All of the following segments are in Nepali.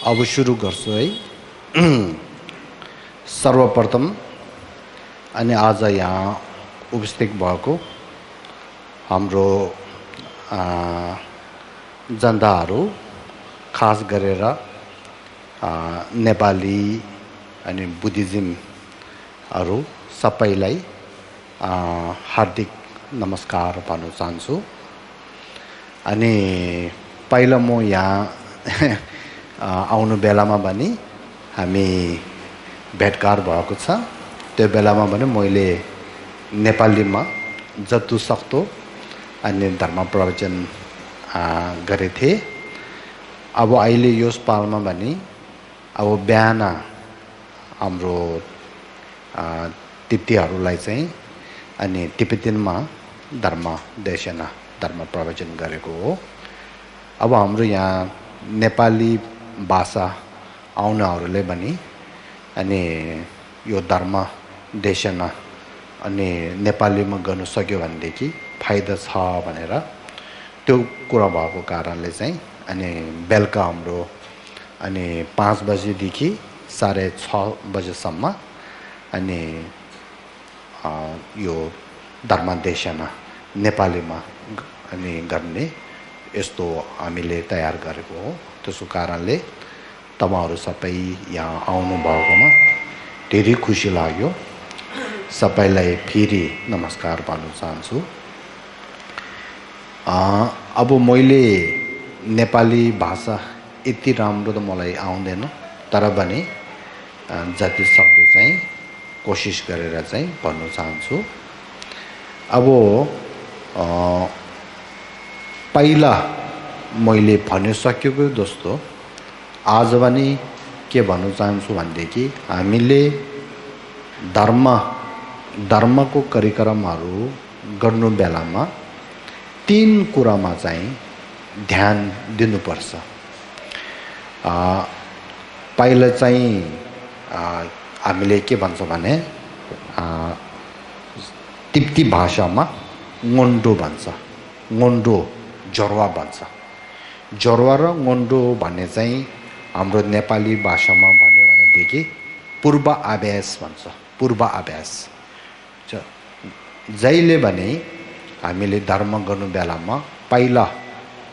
अब सुरु गर्छु है। सर्वप्रथम अनि आज यहाँ उपस्थित भएको हाम्रो जनताहरू, खास गरेर नेपाली अनि बुद्धिज्महरू सबैलाई हार्दिक नमस्कार भन्न चाहन्छु। अनि पहिला म यहाँ आउनु बेलामा पनि हामी भेटघाट भएको छ। त्यो बेलामा पनि मैले नेपालीमा जति सक्दो अनि धर्म प्रवचन गरेको थिएँ। अब अहिले यस पालमा पनि अब बिहान हाम्रो तिप्तीहरूलाई चाहिँ अनि तिब्बतीमा धर्म देशना धर्म प्रवचन गरेको हो। अब हाम्रो यहाँ नेपाली भाषा आउनेहरूले पनि अनि यो धर्म देशना अनि नेपालीमा गर्नु सक्यो भनेदेखि फाइदा छ भनेर त्यो कुरा भएको कारणले चाहिँ अनि बेलुका हाम्रो अनि 5 बजेदेखि 6:30 बजेसम्म अनि यो धर्म देशना नेपालीमा अनि गर्ने यस्तो हामीले तयार गरेको हो। त्यसको कारणले तपाईहरु सबै यहाँ आउनु भएकोमा धेरै खुसी लाग्यो। सबैलाई फेरि नमस्कार भन्न चाहन्छु। अब मैले नेपाली भाषा यति राम्रो त मलाई आउँदैन, तर पनि जति सक्दो चाहिँ कोसिस गरेर चाहिँ भन्न चाहन्छु। अब पहिला मैले भनिसकेको जस्तो आज पनि के भन्न चाहन्छु भनेदेखि हामीले धर्मको कार्यक्रमहरू गर्नु बेलामा 3 कुरामा चाहिँ ध्यान दिनुपर्छ। पहिला चाहिँ हामीले के भन्छ भने तिब्बती भाषामा ngondo भन्छ। ngondo जोरवा भन्छ। जोरवा र ngondo भन्ने चाहिँ हाम्रो नेपाली भाषामा भन्यो भनेदेखि पूर्व आभ्यास भन्छ। पूर्व आभ्यास जहिले भने हामीले धर्म गर्नु बेलामा पहिला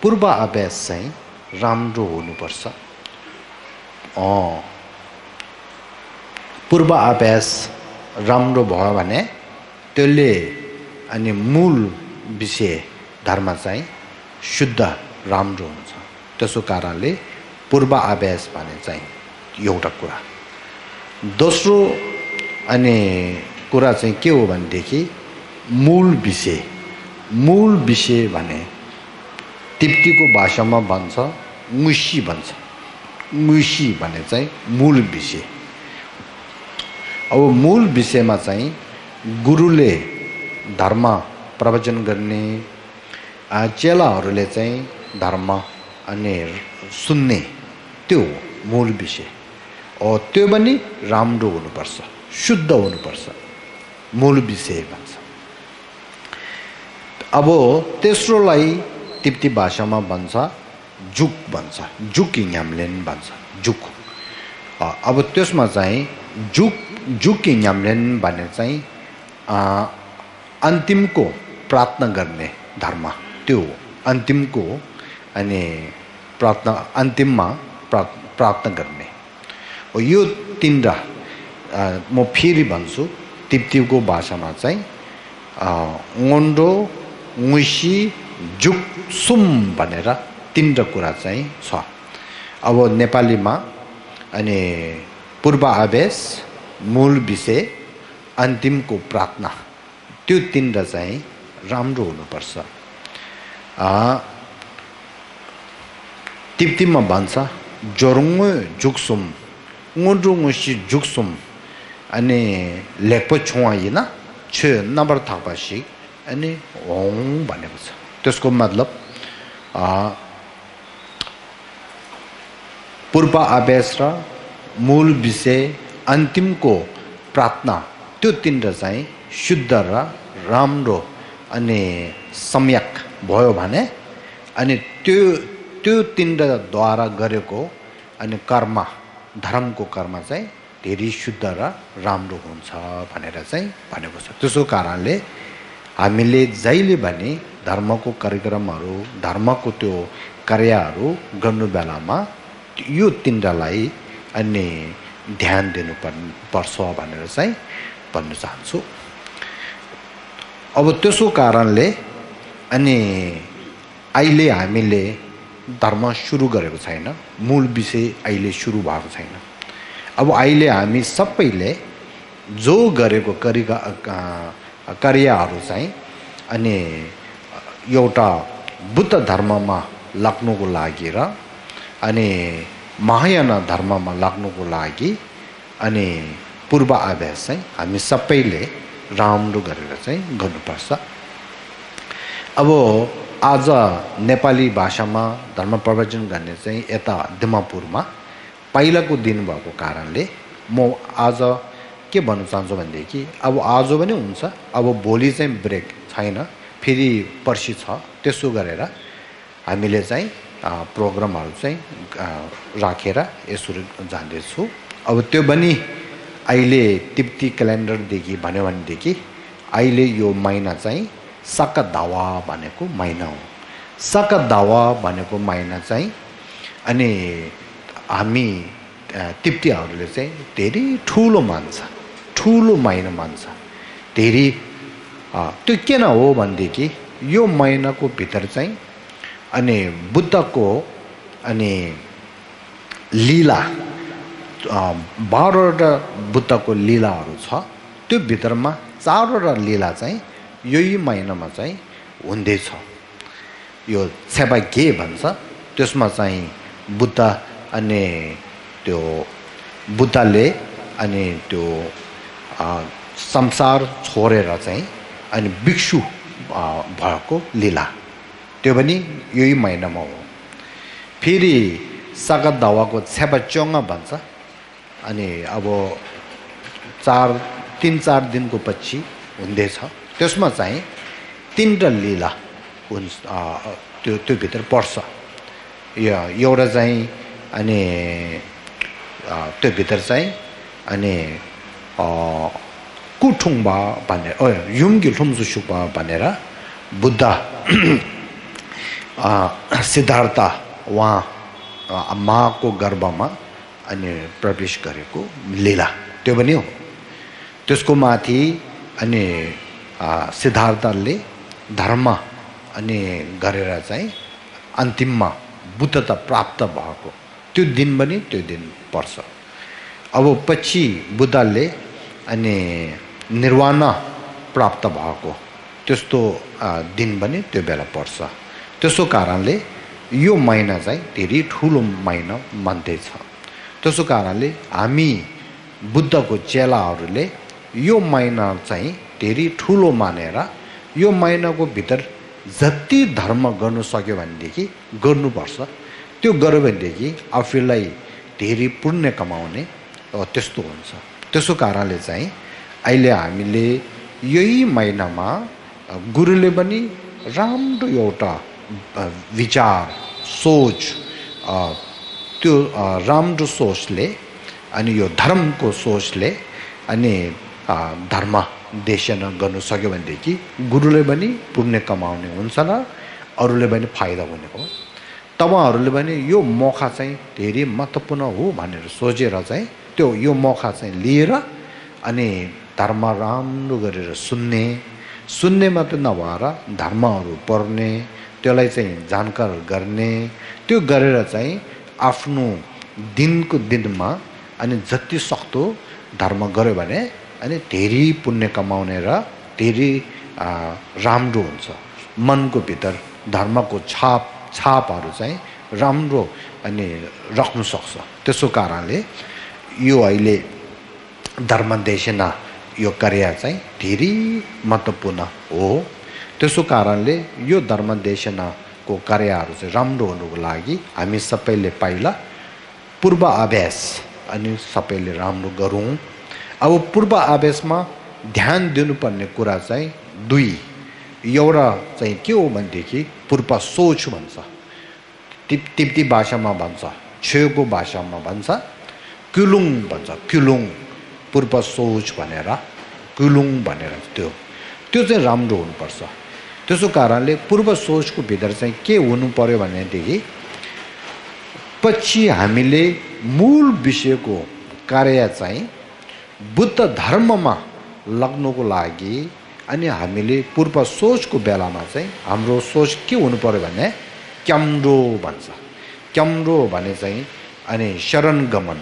पूर्व आभ्यास चाहिँ राम्रो हुनुपर्छ। पूर्व आभ्यास राम्रो भयो भने त्यसले अनि मूल विषय धर्म चाहिँ शुद्ध राम्रो हुन्छ। त्यसो कारणले पूर्व आभ्यास भने चाहिँ एउटा कुरा। दोस्रो अनि कुरा चाहिँ के हो भनेदेखि मूल विषय भने तिब्बतीको भाषामा भन्छ मुसी भन्छ। मुसी भने चाहिँ मूल विषय। अब मूल विषयमा चाहिँ गुरुले धर्म प्रवचन गर्ने, चेलाहरूले चाहिँ धर्म अनि सुन्ने, त्यो मूल विषय। त्यो पनि राम्रो हुनुपर्छ, शुद्ध हुनुपर्छ, मूल विषय भन्छ। अब तेस्रोलाई तिब्बती भाषामा भन्छ जुक भन्छ। जुक इङामलेन भन्छ। जुक। अब त्यसमा चाहिँ जुक इङामलेन भन्ने चाहिँ अन्तिमको प्रार्थना गर्ने धर्म, त्यो अन्तिमको अनि प्रार्थना अन्तिममा प्रार्थना गर्ने। यो 3 म फेरि भन्छु, तिब्बतीको भाषामा चाहिँ ngondo, मुसी, जुक, सुम भनेर 3 कुरा चाहिँ छ। अब नेपालीमा अनि पूर्व आभ्यास, मूल विषय, अन्तिमको प्रार्थना, त्यो 3 चाहिँ राम्रो हुनुपर्छ। तिब्बतीमा भन्छ जोरुङो जुक्सुम, ngondo मुसी जुक्सुम अनि लेखपो छोइना छ नम्बर थापासी अनि ओङ भनेको छ। त्यसको मतलब पूर्व आभ्यास र मूल विषय, अन्तिमको प्रार्थना, त्यो 3 चाहिँ शुद्ध र राम्रो अनि सम्यक भयो भने अनि त्यो 3 द्वारा गरेको अनि कर्म धर्मको कर्म चाहिँ धेरै शुद्ध र राम्रो हुन्छ भनेर चाहिँ भनेको छ। त्यसो कारणले हामीले जहिले पनि धर्मको कार्यक्रमहरू धर्मको त्यो कार्यहरू गर्नु बेलामा यो तिनटालाई अनि ध्यान दिनु पर्छ भनेर चाहिँ भन्न चाहन्छु। अब त्यसो कारणले अनि अहिले हामीले धर्म सुरु गरेको छैन, मूल विषय अहिले सुरु भएको छैन। अब अहिले हामी सबैले जो गरेको कार्यहरू चाहिँ अनि एउटा बुद्ध धर्ममा लाग्नुको लागि र अनि महायान धर्ममा लाग्नुको लागि अनि पूर्व अभ्यास चाहिँ हामी सबैले राम्रो गरेर चाहिँ गर्नुपर्छ। अब आज नेपाली भाषामा धर्म प्रवचन गर्ने चाहिँ यता दिमापुरमा पहिलाको दिन भएको कारणले म आज के भन्न चाहन्छु भनेदेखि अब आज पनि हुन्छ, अब भोलि चाहिँ ब्रेक छैन, फेरि पर्सि छ। त्यसो गरेर हामीले चाहिँ प्रोग्रामहरू चाहिँ राखेर यसरी जाँदैछु। अब त्यो पनि अहिले तिब्ती क्यालेन्डरदेखि भन्यो भनेदेखि अहिले यो महिना चाहिँ सकदावा भनेको महिना हो। सकदावा भनेको महिना चाहिँ अनि हामी तिब्तीहरूले चाहिँ धेरै ठुलो मान्छ, ठुलो महिना मान्छ धेरै। त्यो किन हो भनेदेखि यो महिनाको भित्र चाहिँ अनि बुद्धको अनि लीला 12वटा बुद्धको लीलाहरू छ। त्यो भित्रमा 4वटा लीला चाहिँ यही महिनामा चाहिँ हुँदैछ। यो सेबागे भन्छ, त्यसमा चाहिँ बुद्ध अनि त्यो बुद्धले अनि त्यो संसार छोडेर चाहिँ अनि भिक्षु भएको लीला, त्यो पनि यही महिनामा हो। फेरि सकदावाको छेपाचोङ्गा भन्छ, अनि अब 3-4 दिनको पछि हुँदैछ। त्यसमा चाहिँ 3टा लीला हुन्छ, त्यो भित्र पर्छ। एउटा चाहिँ अनि त्यो भित्र चाहिँ अनि कुठुङबा भनेर युङ्गी ठुम्सुसुपा भनेर बुद्ध सिद्धार्थ उहाँ माको गर्भमा अनि प्रवेश गरेको लीला, त्यो पनि हो। त्यसको माथि अनि सिद्धार्थले धर्म अनि गरेर चाहिँ अन्तिममा बुद्धता प्राप्त भएको त्यो दिन पनि त्यो दिन पर्छ। अब पछि बुद्धले अनि निर्वाण प्राप्त भएको त्यस्तो दिन पनि त्यो बेला पर्छ। त्यसो कारणले यो महिना चाहिँ धेरै ठुलो महिना मान्दैछ। त्यसो कारणले हामी बुद्धको चेलाहरूले यो महिना चाहिँ धेरै ठुलो मानेर यो महिनाको भित्र जति धर्म गर्नु सक्यो भनेदेखि गर्नुपर्छ। त्यो गर्यो भनेदेखि आफूलाई धेरै पुण्य कमाउने त्यस्तो हुन्छ। त्यसो कारणले चाहिँ अहिले हामीले यही महिनामा गुरुले पनि राम्रो एउटा विचार सोच त्यो राम्रो सोचले अनि यो धर्मको सोचले अनि धर्म देशना गर्नु सक्यो भनेदेखि गुरुले पनि पुण्य कमाउने हुन्छ र अरूले पनि फाइदा हुने हो। तपाईँहरूले पनि यो मौका चाहिँ धेरै महत्त्वपूर्ण हो भनेर सोचेर चाहिँ त्यो यो मौका चाहिँ लिएर अनि धर्म राम्रो गरेर सुन्ने मात्र नभएर धर्महरू पढ्ने, त्यसलाई चाहिँ जानकार गर्ने, त्यो गरेर चाहिँ आफ्नो दिनको दिनमा अनि जति सक्दो धर्म गर्यो भने अनि धेरै पुण्य कमाउने र धेरै राम्रो हुन्छ। मनको भित्र धर्मको छापहरू चाहिँ राम्रो अनि राख्नु सक्छ। त्यसो कारणले यो अहिले धर्म देशना यो कार्य चाहिँ धेरै महत्त्वपूर्ण हो। त्यसो कारणले यो धर्म देशनाको कार्यहरू चाहिँ राम्रो हुनुको लागि हामी सबैले पहिला पूर्व अभ्यास अनि सबैले राम्रो गरौँ। अब पूर्व अभ्यासमा ध्यान दिनुपर्ने कुरा चाहिँ 2। एउटा चाहिँ के हो भनेदेखि पूर्व सोच भन्छ, तिब्ती भाषामा भन्छ छेउको भाषामा भन्छ क्युलुङ भन्छ क्युलुङ पूर्व सोच भनेर क्युलुङ भनेर त्यो चाहिँ राम्रो हुनुपर्छ त्यसो कारणले पूर्व सोचको भित्र चाहिँ के हुनु पर्यो भनेदेखि पछि हामीले मूल विषयको कार्य चाहिँ बुद्ध धर्ममा लाग्नुको लागि अनि हामीले पूर्व सोचको बेलामा चाहिँ हाम्रो सोच के हुनु पर्यो भने क्याम्डो भन्छ क्याम्डो भने चाहिँ अनि शरण गमन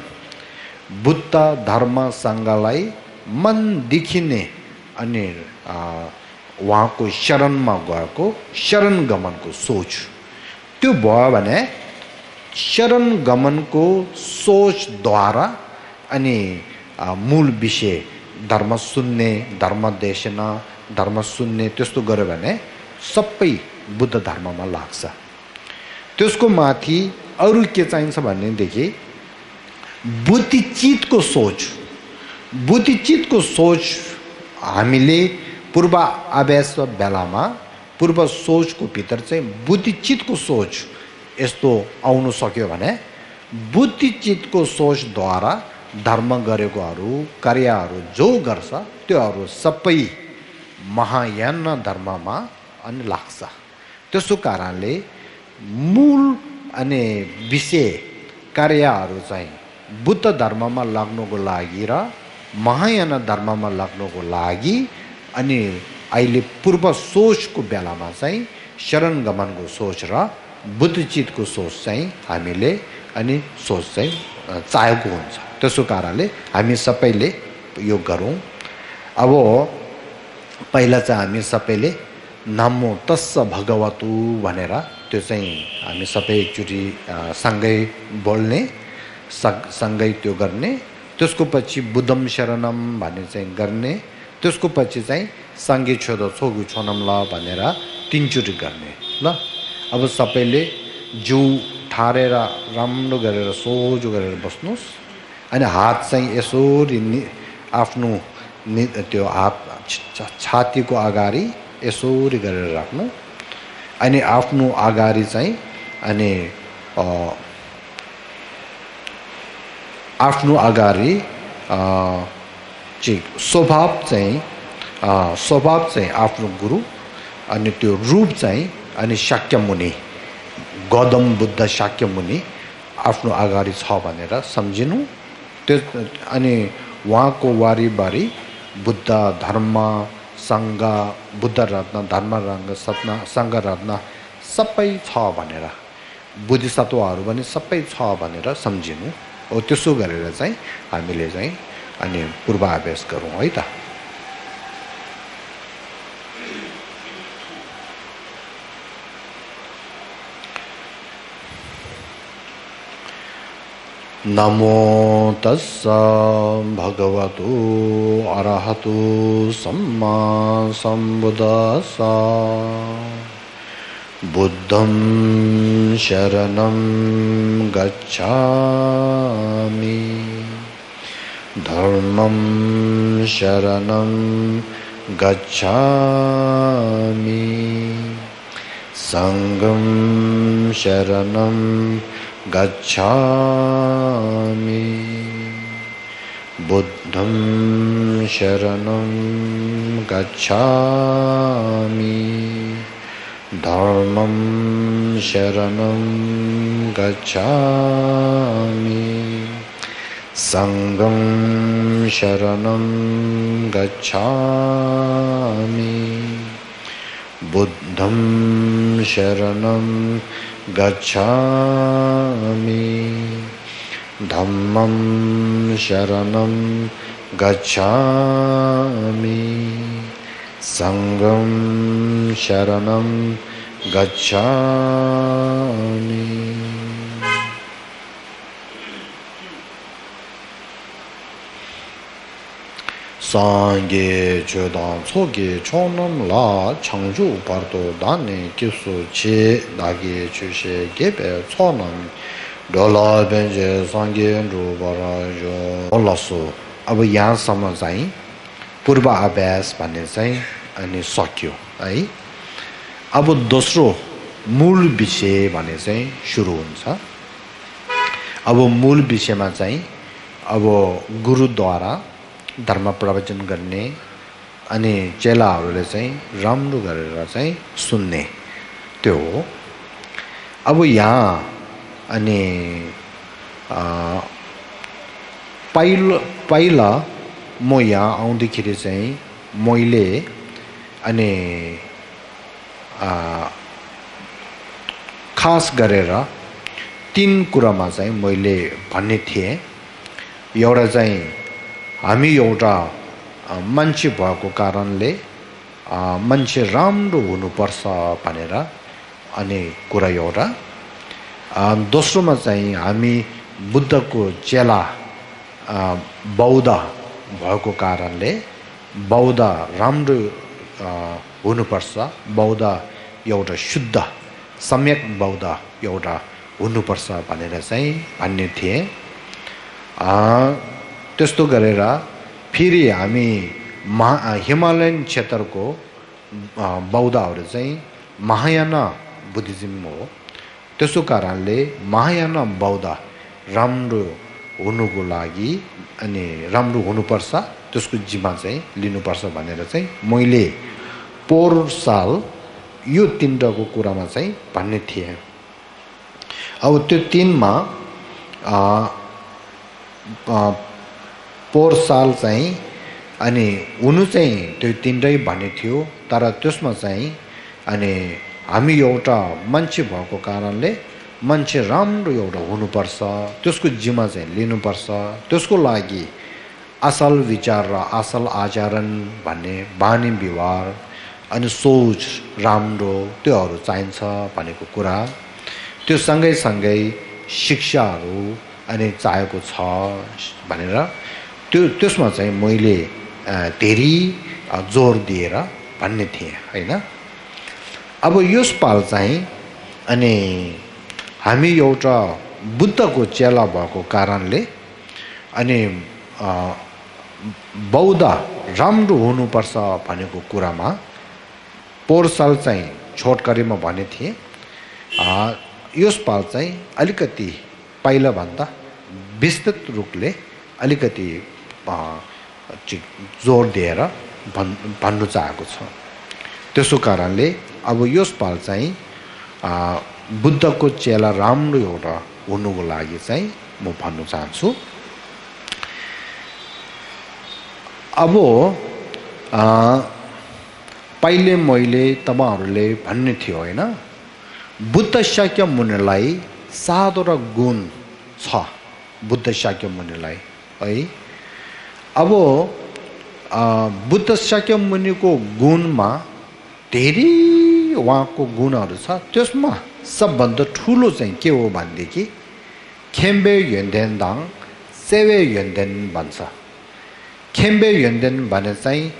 बुद्ध धर्म सङ्घलाई मनदेखि नै अनि उहाँको शरणमा गएको शरण गमनको सोच त्यो भयो भने शरण गमनको सोचद्वारा अनि मूल विषय धर्म सुन्ने धर्म देशना धर्म सुन्ने त्यस्तो गर्यो भने सबै बुद्ध धर्ममा लाग्छ त्यसको माथि अरू के चाहिन्छ भनेदेखि बुद्धिचितको सोच हामीले पूर्व अभ्यास बेलामा पूर्व सोचको भित्र चाहिँ बुद्धिचितको सोच यस्तो आउनु सक्यो भने बुद्धिचितको सोचद्वारा धर्म गरेकोहरू कार्यहरू जो गर्छ त्योहरू सबै महायान धर्ममा अनि लाग्छ त्यसो कारणले मूल अनि विषय कार्यहरू चाहिँ बुद्ध धर्ममा लाग्नुको लागि र महायान धर्ममा लाग्नुको लागि अनि अहिले पूर्व सोचको बेलामा चाहिँ शरण गमनको सोच र बुद्धिचितको सोच चाहिँ हामीले अनि सोच चाहिँ चाहेको हुन्छ त्यसो कारणले हामी सबैले यो गरौँ अब पहिला चाहिँ हामी सबैले नमो तस्स भगवतु भनेर त्यो चाहिँ हामी सबै एकचोटि सँगै बोल्ने सँगै त्यो गर्ने त्यसको पछि बुद्धम शरणम भन्ने चाहिँ गर्ने त्यसको पछि चाहिँ सङ्गे छोदो छोगु छोनम ल भनेर तीनचोटि गर्ने ल अब सबैले जिउ ठारेर राम्रो गरेर सोझो गरेर बस्नुहोस् अनि हात चाहिँ यसरी आफ्नो त्यो हात छातीको अगाडि यसरी गरेर राख्नु अनि आफ्नो अगाडि चाहिँ अनि आफ्नो अगाडि स्वभाव चाहिँ आफ्नो गुरु अनि त्यो रूप चाहिँ अनि शाक्यमुनि गौतम बुद्ध शाक्यमुनि आफ्नो अगाडि छ भनेर सम्झिनु त्यो अनि उहाँको वारिबारी बुद्ध धर्म सङ्घ बुद्ध रत्न धर्म रङ्ग सत्न सङ्घ रत्न सबै छ भनेर बुद्धिसत्वहरू पनि सबै छ भनेर सम्झिनु हो त्यसो गरेर चाहिँ हामीले चाहिँ अनि पूर्वाभ्यास गरौँ है त नमो तस्स भगवतो अरहतो सम्मा सम्बुद्धस्स बुद्धं शरणं गच्छामि धर्मं शरणं गच्छामि संघं शरणं गच्छामि बुद्धं शरणं गच्छामि धर्मं शरणं गच्छामि संघं शरणं गच्छामि बुद्धं शरणं गच्छामि धम्मं शरणं गच्छामि संघं शरणं गच्छामि सांगे chodan tsoge chonam la changju pardo dane kisu che dage chushe gebe chonam dola benje sange ru barajo olasu अब यहाँसम्म चाहिँ पूर्व अभ्यास भन्ने चाहिँ अनि सक्यो है अब दोस्रो मूल विषय भने चाहिँ सुरु हुन्छ अब मूल विषयमा चाहिँ अब गुरुद्वारा धर्म प्रवचन गर्ने अनि चेलाहरूले चाहिँ राम्रो गरेर चाहिँ सुन्ने त्यो हो। अब यहाँ अनि पहिला म यहाँ आउँदाखेरि चाहिँ मैले अनि खास गरेर 3 कुरामा चाहिँ मैले भन्ने थिएँ। एउटा चाहिँ हामी एउटा मान्छे भएको कारणले मान्छे राम्रो हुनुपर्छ भनेर अनि कुरा एउटा। दोस्रोमा चाहिँ हामी बुद्धको चेला बौद्ध भएको कारणले बौद्ध राम्रो हुनुपर्छ, बौद्ध एउटा शुद्ध सम्यक बौद्ध एउटा हुनुपर्छ भनेर चाहिँ भन्ने थिए। त्यस्तो गरेर फेरि हामी हिमालयन क्षेत्रको बौद्धहरू चाहिँ महायान बुद्धिज्म हो। त्यसो कारणले महायान बौद्ध राम्रो हुनुको लागि अनि राम्रो हुनुपर्छ, त्यसको जिम्मा चाहिँ लिनुपर्छ भनेर चाहिँ मैले पोहोर साल यो 3टाको कुरामा चाहिँ भन्ने थिएँ। अब त्यो 3मा पोहोर साल चाहिँ अनि हुनु चाहिँ त्यो 3टै भन्ने थियो। तर त्यसमा चाहिँ अनि हामी एउटा मान्छे भएको कारणले मान्छे राम्रो एउटा हुनुपर्छ, त्यसको जिम्मा चाहिँ लिनुपर्छ, त्यसको लागि असल विचार र असल आचरण भन्ने बानी व्यवहार अनि सोच राम्रो त्योहरू चाहिन्छ भनेको कुरा। त्यो सँगै शिक्षाहरू अनि चाहिएको छ भनेर त्यसमा चाहिँ मैले धेरै जोड दिएर भन्ने थिएँ हैन। अब यसपाल चाहिँ अनि हामी एउटा बुद्धको चेला भएको कारणले अनि बौद्ध राम्रो हुनुपर्छ भनेको कुरामा पोहोर साल चाहिँ छोटकरीमा भने थिएँ। यसपाल चाहिँ अलिकति पहिलाभन्दा विस्तृत रूपले अलिकति जोड दिएर भन्नु चाहेको छ। त्यसो कारणले अब यसपाल चाहिँ बुद्धको चेला राम्रो एउटा हुनुको लागि चाहिँ म भन्नु चाहन्छु। अब पहिले मैले तपाईहरुले भन्ने थियो हैन, बुद्ध शाक्य मुनिलाई 7 गुण छ। बुद्ध शाक्य मुनिलाई है। अब बुद्ध शाक्य मुनिको गुणमा धेरै उहाँको गुणहरू छ। त्यसमा सबभन्दा ठुलो चाहिँ के हो भनेदेखि खेम्बे यन्देन दाङ सेवे यन्देन भन्छ। खेम्बे यन्देन भने चाहिँ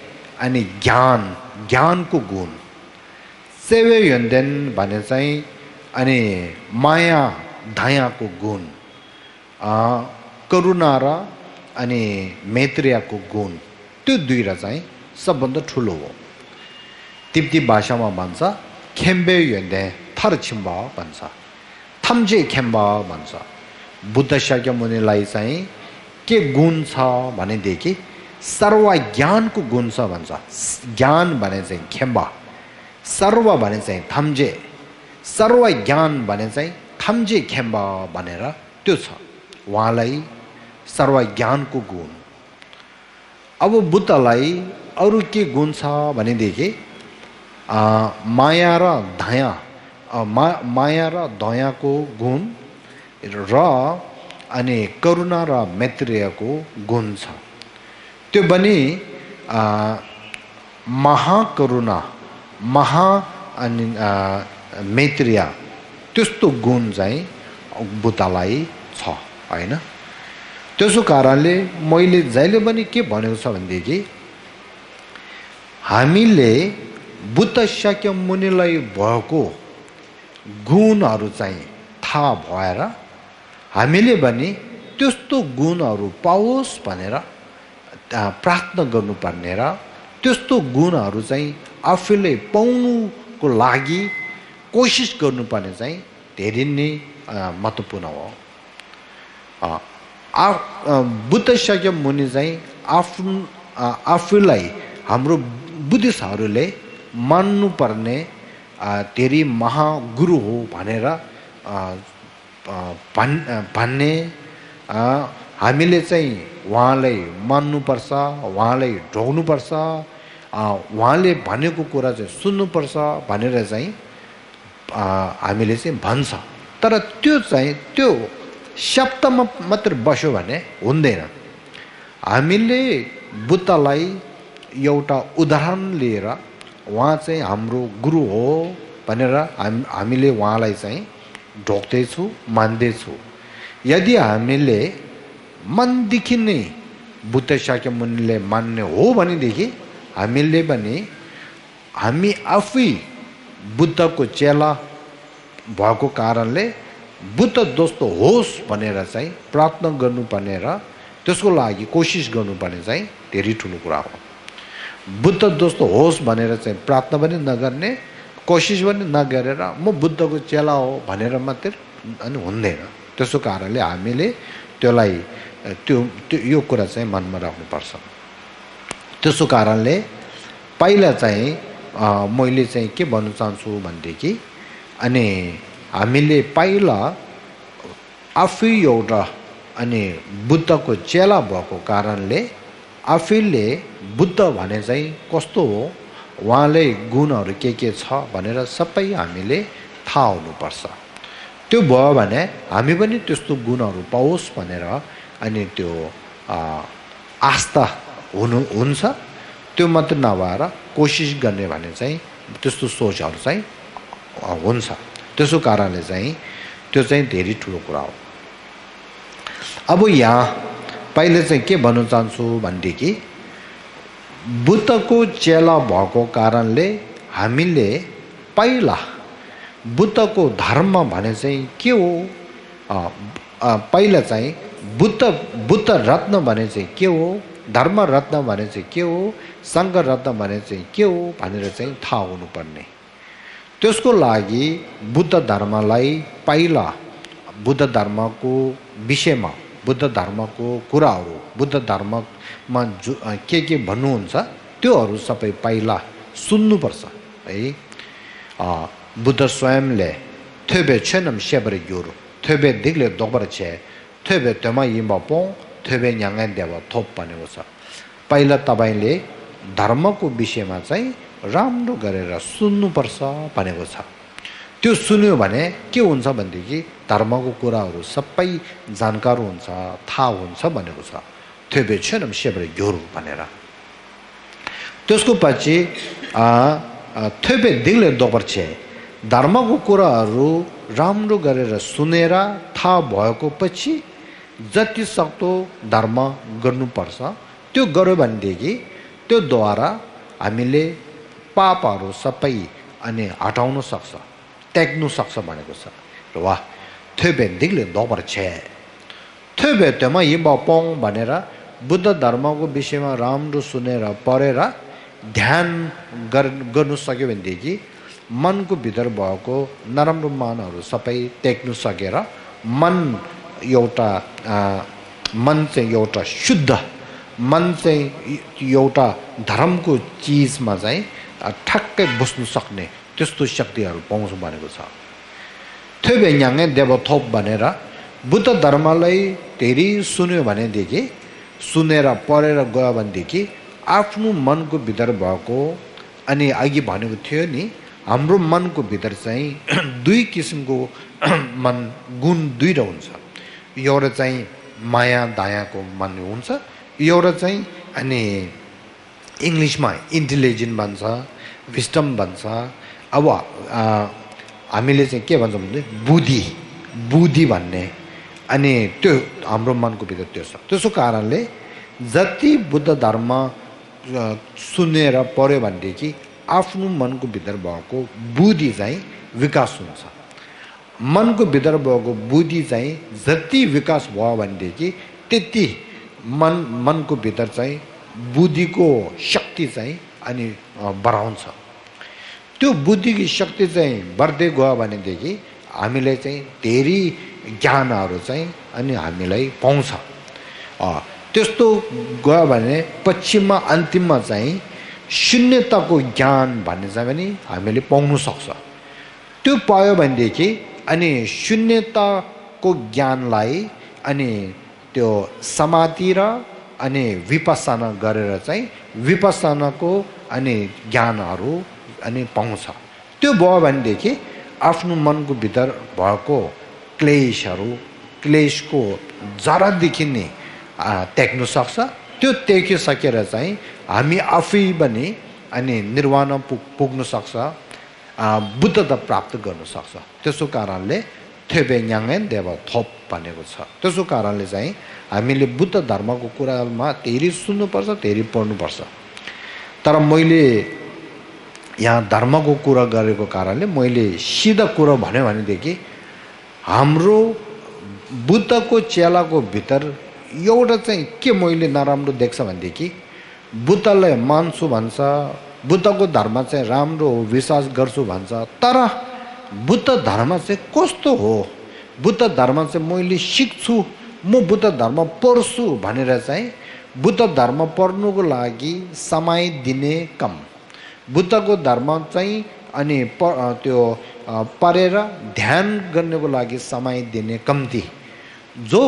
अनि ज्ञानको गुण। सेवे यन्देन भने चाहिँ अनि माया दयाको गुण। करुणा र अनि मैत्रीको गुण। त्यो दुईटा चाहिँ सबभन्दा ठुलो हो। तिब्बती भाषामा भन्छ खेम्बे यन्देन थर छिम्बा भन्छ, थम्जे खेम्बा भन्छ। बुद्ध शाक्य मुनिलाई चाहिँ के गुण छ भनेदेखि सर्व ज्ञानको गुण छ भन्छ। ज्ञान भने चाहिँ खेम्बा, सर्व भने चाहिँ थम्जे, सर्व ज्ञान भने चाहिँ थम्जे खेम्बा भनेर त्यो छ उहाँलाई सर्व ज्ञानको गुण। अब बुद्धलाई अरू के गुण छ भनेदेखि माया र दया, माया र दयाको गुण र अनि करुणा र मैत्रीको गुण छ। त्यो पनि महाकरुणा महा अनि मैत्रीय त्यस्तो गुण चाहिँ बुद्धलाई छ हैन। त्यसो कारणले मैले जहिले पनि के भनेको छ भनेदेखि हामीले बुद्ध शाक्य मुनिलाई भएको गुणहरू चाहिँ थाहा भएर हामीले पनि त्यस्तो गुणहरू पाओस् भनेर प्रार्थना गर्नुपर्ने र त्यस्तो गुणहरू चाहिँ आफूले पाउनुको लागि कोसिस गर्नुपर्ने चाहिँ धेरै नै महत्त्वपूर्ण हो। बुद्ध शाक्य मुनि चाहिँ आफूलाई हाम्रो बुद्धिस्टहरूले मान्नुपर्ने धेरै महागुरु हो भनेर भन्ने हामीले चाहिँ उहाँलाई मान्नुपर्छ, उहाँलाई ढोग्नुपर्छ, उहाँले भनेको कुरा चाहिँ सुन्नुपर्छ भनेर चाहिँ हामीले चाहिँ भन्छ। तर त्यो चाहिँ त्यो शब्दमा मात्र बस्यो भने हुँदैन। हामीले बुद्धलाई एउटा उदाहरण लिएर उहाँ चाहिँ हाम्रो गुरु हो भनेर हामीले उहाँलाई चाहिँ ढोग्दैछु, मान्दैछु। यदि हामीले मनदेखि नै बुद्ध शाक्य मुनिले मान्ने हो भनेदेखि हामीले पनि हामी आफै बुद्धको चेला भएको कारणले बुद्ध जस्तो होस् भनेर चाहिँ प्रार्थना गर्नुपर्ने र त्यसको लागि कोसिस गर्नुपर्ने चाहिँ धेरै ठुलो कुरा हो। बुद्ध जस्तो होस् भनेर चाहिँ प्रार्थना पनि नगर्ने, कोसिस पनि नगरेर म बुद्धको चेला हो भनेर मात्रै अनि हुँदैन। त्यसो कारणले हामीले त्यसलाई त्यो यो कुरा चाहिँ मनमा राख्नुपर्छ। त्यसो कारणले पहिला चाहिँ मैले चाहिँ के भन्न चाहन्छु भनेदेखि अनि हामीले पहिला आफै एउटा अनि बुद्धको चेला भएको कारणले आफैले बुद्ध भने चाहिँ कस्तो हो, उहाँले गुणहरू के छ भनेर सबै हामीले थाहा हुनुपर्छ। त्यो भयो भने हामी पनि त्यस्तो गुणहरू पाओस् भनेर अनि त्यो आस्था हुन्छ। त्यो मात्र नभएर कोसिस गर्ने भने चाहिँ त्यस्तो सोचहरू चाहिँ हुन्छ। त्यसो कारणले चाहिँ त्यो चाहिँ धेरै ठुलो कुरा हो। अब यहाँ पहिले चाहिँ के भन्न चाहन्छु भनेदेखि बुद्धको चेला भएको कारणले हामीले पहिला बुद्धको धर्म भने चाहिँ के हो, पहिला चाहिँ बुद्ध रत्न भने चाहिँ के हो, धर्म रत्न भने चाहिँ के हो, सङ्घ रत्न भने चाहिँ के हो भनेर चाहिँ थाहा हुनुपर्ने। त्यसको लागि बुद्ध धर्मलाई पहिला बुद्ध धर्मको विषयमा, बुद्ध धर्मको कुराहरू, बुद्ध धर्ममा के भन्नुहुन्छ त्योहरू सबै पहिला सुन्नुपर्छ है। बुद्ध स्वयंले थेबे छेनम सेबरे ग्योरु थेबे दिग्ले दोबर छे थेबे तेमा यिम्बा पोङ थेबे न्याङेन देवा थोप भनेको छ। पहिला तपाईँले धर्मको विषयमा चाहिँ राम्रो गरेर सुन्नुपर्छ भनेको छ। त्यो सुन्यो भने के हुन्छ भनेदेखि धर्मको कुराहरू सबै जानकार हुन्छ, थाहा हुन्छ भनेको छ। थेबे छेनम सेबरे ग्योरु भनेर त्यसको पछि थेबे दिग्ले दोबर छे धर्मको कुराहरू राम्रो गरेर सुनेर थाहा भएको पछि जति सक्दो धर्म गर्नुपर्छ। त्यो गर्यो भनेदेखि त्योद्वारा हामीले पापहरू सबै अनि हटाउन सक्छ, त्याग्नु सक्छ भनेको छ। वाह थेबे दिग्ले दोबर छे थेबे तेमा यिम्बा पोङ भनेर बुद्ध धर्मको विषयमा राम्रो सुनेर पढेर ध्यान गर्नु सक्यो भनेदेखि मनको भित्र भएको नराम्रो मनहरू सबै त्याग्नु सकेर मन चाहिँ एउटा शुद्ध मन चाहिँ एउटा धर्मको चिजमा चाहिँ ठक्कै बस्नु सक्ने त्यस्तो शक्तिहरू पाउँछ भनेको छ। थेबे न्याङे देव थोप भनेर बुद्ध धर्मलाई धेरै सुन्यो भनेदेखि, सुनेर पढेर गयो भनेदेखि आफ्नो मनको भित्र भएको अनि अघि भनेको थियो नि हाम्रो मनको भित्र चाहिँ दुई किसिमको मन गुण दुईवटा हुन्छ। एउटा चाहिँ माया दयाको मन हुन्छ, एउटा चाहिँ अनि इङ्ग्लिसमा इन्टेलिजेन्ट भन्छ, विस्डम भन्छ। अब हामीले चाहिँ के भन्छौँ भने बुद्धि भन्ने अनि त्यो हाम्रो मनको भित्र त्यो छ। त्यसो कारणले जति बुद्ध धर्म सुनेर पढ्यो भनेदेखि आफ्नो मनको भित्र भएको बुद्धि चाहिँ विकास हुन्छ। मनको भित्र भएको बुद्धि चाहिँ जति विकास भयो भनेदेखि त्यति मनको भित्र चाहिँ बुद्धिको शक्ति चाहिँ अनि बढाउँछ। त्यो बुद्धिको शक्ति चाहिँ बढ्दै गयो भनेदेखि हामीले चाहिँ धेरै ज्ञानहरू चाहिँ अनि हामीलाई पाउँछ। त्यस्तो गयो भने पश्चिममा अन्तिममा चाहिँ शून्यताको ज्ञान भन्ने चाहिँ पनि हामीले पाउनु सक्छ। त्यो पायो भनेदेखि अनि शून्यताको ज्ञानलाई अनि त्यो समाधि र अनि विपස්සना गरेर चाहिँ विपස්සनाको अनि ज्ञानहरू अनि पाउँछ। त्यो भयो भनेदेखि आफ्नो मनको भित्र भएको क्लेशको जरादेखि नै त्याग्नु सक्छ। त्यो त्यागिसकेर चाहिँ हामी आफै पनि अनि निर्वाण पुग्नु सक्छ, बुद्धता प्राप्त गर्नु सक्छ। त्यसो कारणले थेबे न्याङेन देव थोप भनेको छ। त्यसो कारणले चाहिँ हामीले बुद्ध धर्मको कुरामा धेरै सुन्नुपर्छ, धेरै पढ्नुपर्छ। तर मैले यहाँ धर्मको कुरा गरेको कारणले मैले सिधा कुरा भन्यो भनेदेखि हाम्रो बुद्धको चेलाको भित्र एउटा चाहिँ के मैले नराम्रो देख्छ भनेदेखि बुद्धलाई मान्छु भन्छ, बुद्धको धर्म चाहिँ राम्रो हो, विश्वास गर्छु भन्छ। तर बुद्ध धर्म चाहिँ कस्तो हो, बुद्ध धर्म चाहिँ मैले सिक्छु, म बुद्ध धर्म पढ्छु भनेर चाहिँ बुद्ध धर्म पढ्नुको लागि समय दिने कम, बुद्धको धर्म चाहिँ अनि त्यो पढेर ध्यान गर्नको लागि समय दिने कम्ती, जो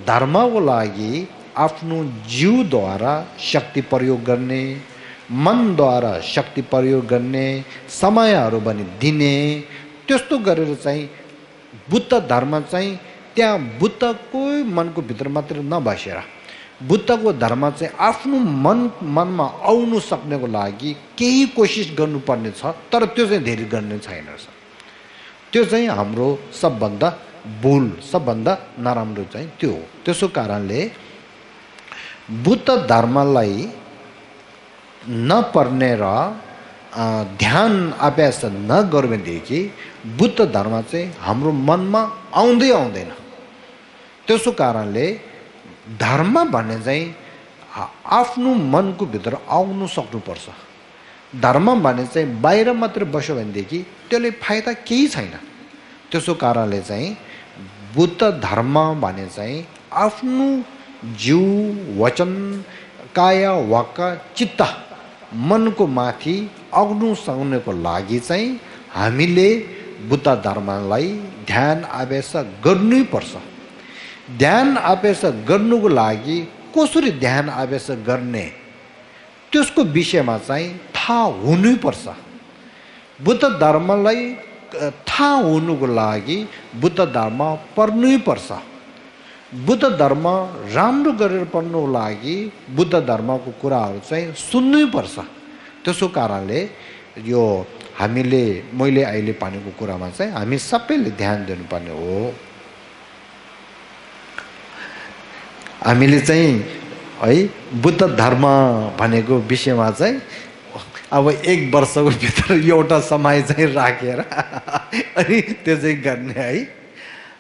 धर्मको लागि आफ्नो जीवद्वारा शक्ति प्रयोग गर्ने, मनद्वारा शक्ति प्रयोग गर्ने समयहरू पनि दिने, त्यस्तो गरेर चाहिँ बुद्ध धर्म चाहिँ त्यहाँ बुद्धको मनको भित्र मात्र नबसेर बुद्धको धर्म चाहिँ आफ्नो मनमा आउनु सक्नेको लागि केही कोसिस गर्नुपर्ने छ। तर त्यो चाहिँ धेरै गर्ने छैन रहेछ। त्यो चाहिँ हाम्रो सबभन्दा भुल, सबभन्दा नराम्रो चाहिँ त्यो हो। त्यसो कारणले बुद्ध धर्मलाई नपर्ने र ध्यान अभ्यास नगर्यो भनेदेखि बुद्ध धर्म चाहिँ हाम्रो मनमा आउँदैन। त्यसो कारणले धर्म भन्ने चाहिँ आफ्नो मनको भित्र आउनु सक्नुपर्छ। धर्म भन्ने चाहिँ बाहिर मात्र बस्यो भनेदेखि त्यसले फाइदा केही छैन। त्यसो कारणले चाहिँ बुद्ध धर्म भने चाहिँ आफ्नो जिउ, वचन, काया, वाक्, चित्त, मनको माथि आउनु सक्नुको लागि चाहिँ हामीले बुद्ध धर्मलाई ध्यान अभ्यास गर्नै पर्छ। ध्यान अभ्यास गर्नुको लागि कसरी ध्यान अभ्यास गर्ने त्यसको विषयमा चाहिँ थाहा हुनुपर्छ। बुद्ध धर्मलाई थाहा हुनुको लागि बुद्ध धर्म पढ्नै पर्छ। बुद्ध धर्म राम्रो गरेर पढ्नुको लागि बुद्ध धर्मको कुराहरू चाहिँ सुन्नै पर्छ। त्यसो कारणले यो मैले अहिले भनेको कुरामा चाहिँ हामी सबैले ध्यान दिनुपर्ने हो। हामीले चाहिँ है बुद्ध धर्म भनेको विषयमा चाहिँ अब 1 वर्षको भित्र एउटा समय चाहिँ राखेर अनि त्यो चाहिँ गर्ने है।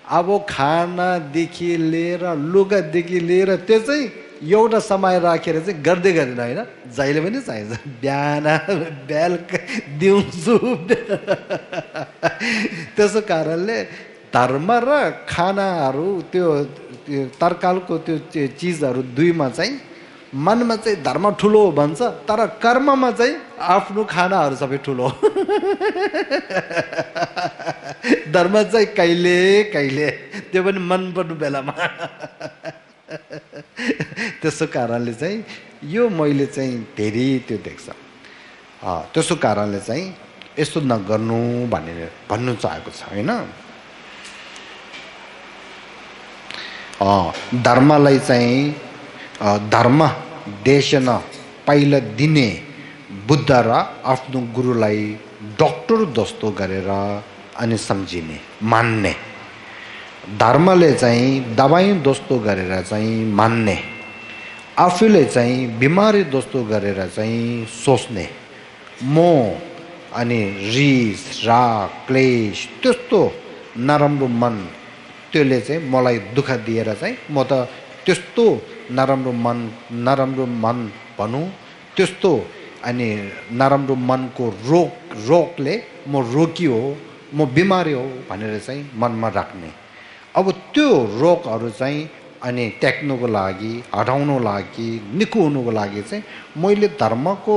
अब खानादेखि लिएर लुगादेखि लिएर त्यो चाहिँ एउटा समय राखेर चाहिँ गर्दै गर्दैन होइन, जहिले पनि चाहिन्छ। बिहान बेलुका दिउँसो त्यसो कारणले धर्म र खानाहरू त्यो तरकालको त्यो चिजहरू दुईमा चाहिँ मनमा चाहिँ धर्म ठुलो भन्छ, तर कर्ममा चाहिँ आफ्नो खानाहरू सबै ठुलो। धर्म चाहिँ कहिले कहिले त्यो पनि मन पर्नु बेलामा। त्यसो कारणले चाहिँ यो मैले चाहिँ धेरै त्यो देख्छ। त्यसो कारणले चाहिँ यस्तो नगर्नु भन्नु चाहेको छ होइन। धर्मलाई चाहिँ धर्म देशन पहिला दिने बुद्ध र आफ्नो गुरुलाई डक्टर जस्तो गरेर अनि सम्झिने, मान्ने। धर्मले चाहिँ दबाई जस्तो गरेर चाहिँ मान्ने, आफूले चाहिँ बिमारी जस्तो गरेर चाहिँ सोच्ने, मोह अनि रिस, राग, क्लेश त्यस्तो नराम्रो मन, त्यसले चाहिँ मलाई दुःख दिएर चाहिँ म त त्यस्तो नराम्रो मन भनौँ, त्यस्तो अनि नराम्रो मनको रोगले म रोगी हो, म बिमारी हो भनेर चाहिँ मनमा राख्ने। अब त्यो रोगहरू चाहिँ अनि टेक्नुको लागि हटाउनु लागि निको हुनुको लागि चाहिँ मैले धर्मको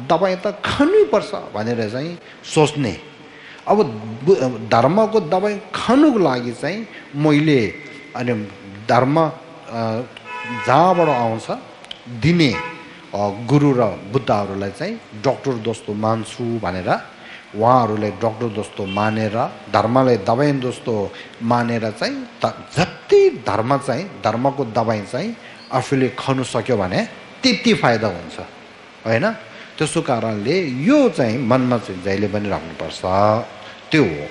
दबाई त खानुपर्छ भनेर चाहिँ सोच्ने अब धर्मको दबाई खानुको लागि चाहिँ मैले अनि धर्म जहाँबाट आउँछ दिने गुरु र बुद्धहरूलाई चाहिँ डक्टर जस्तो मान्छु भनेर उहाँहरूलाई डक्टर जस्तो मानेर धर्मलाई दबाई जस्तो मानेर चाहिँ जति धर्म चाहिँ धर्मको दबाई चाहिँ आफूले खानु सक्यो भने त्यति फाइदा हुन्छ होइन त्यसो कारणले यो चाहिँ मनमा चाहिँ जहिले पनि राख्नुपर्छ त्यो हो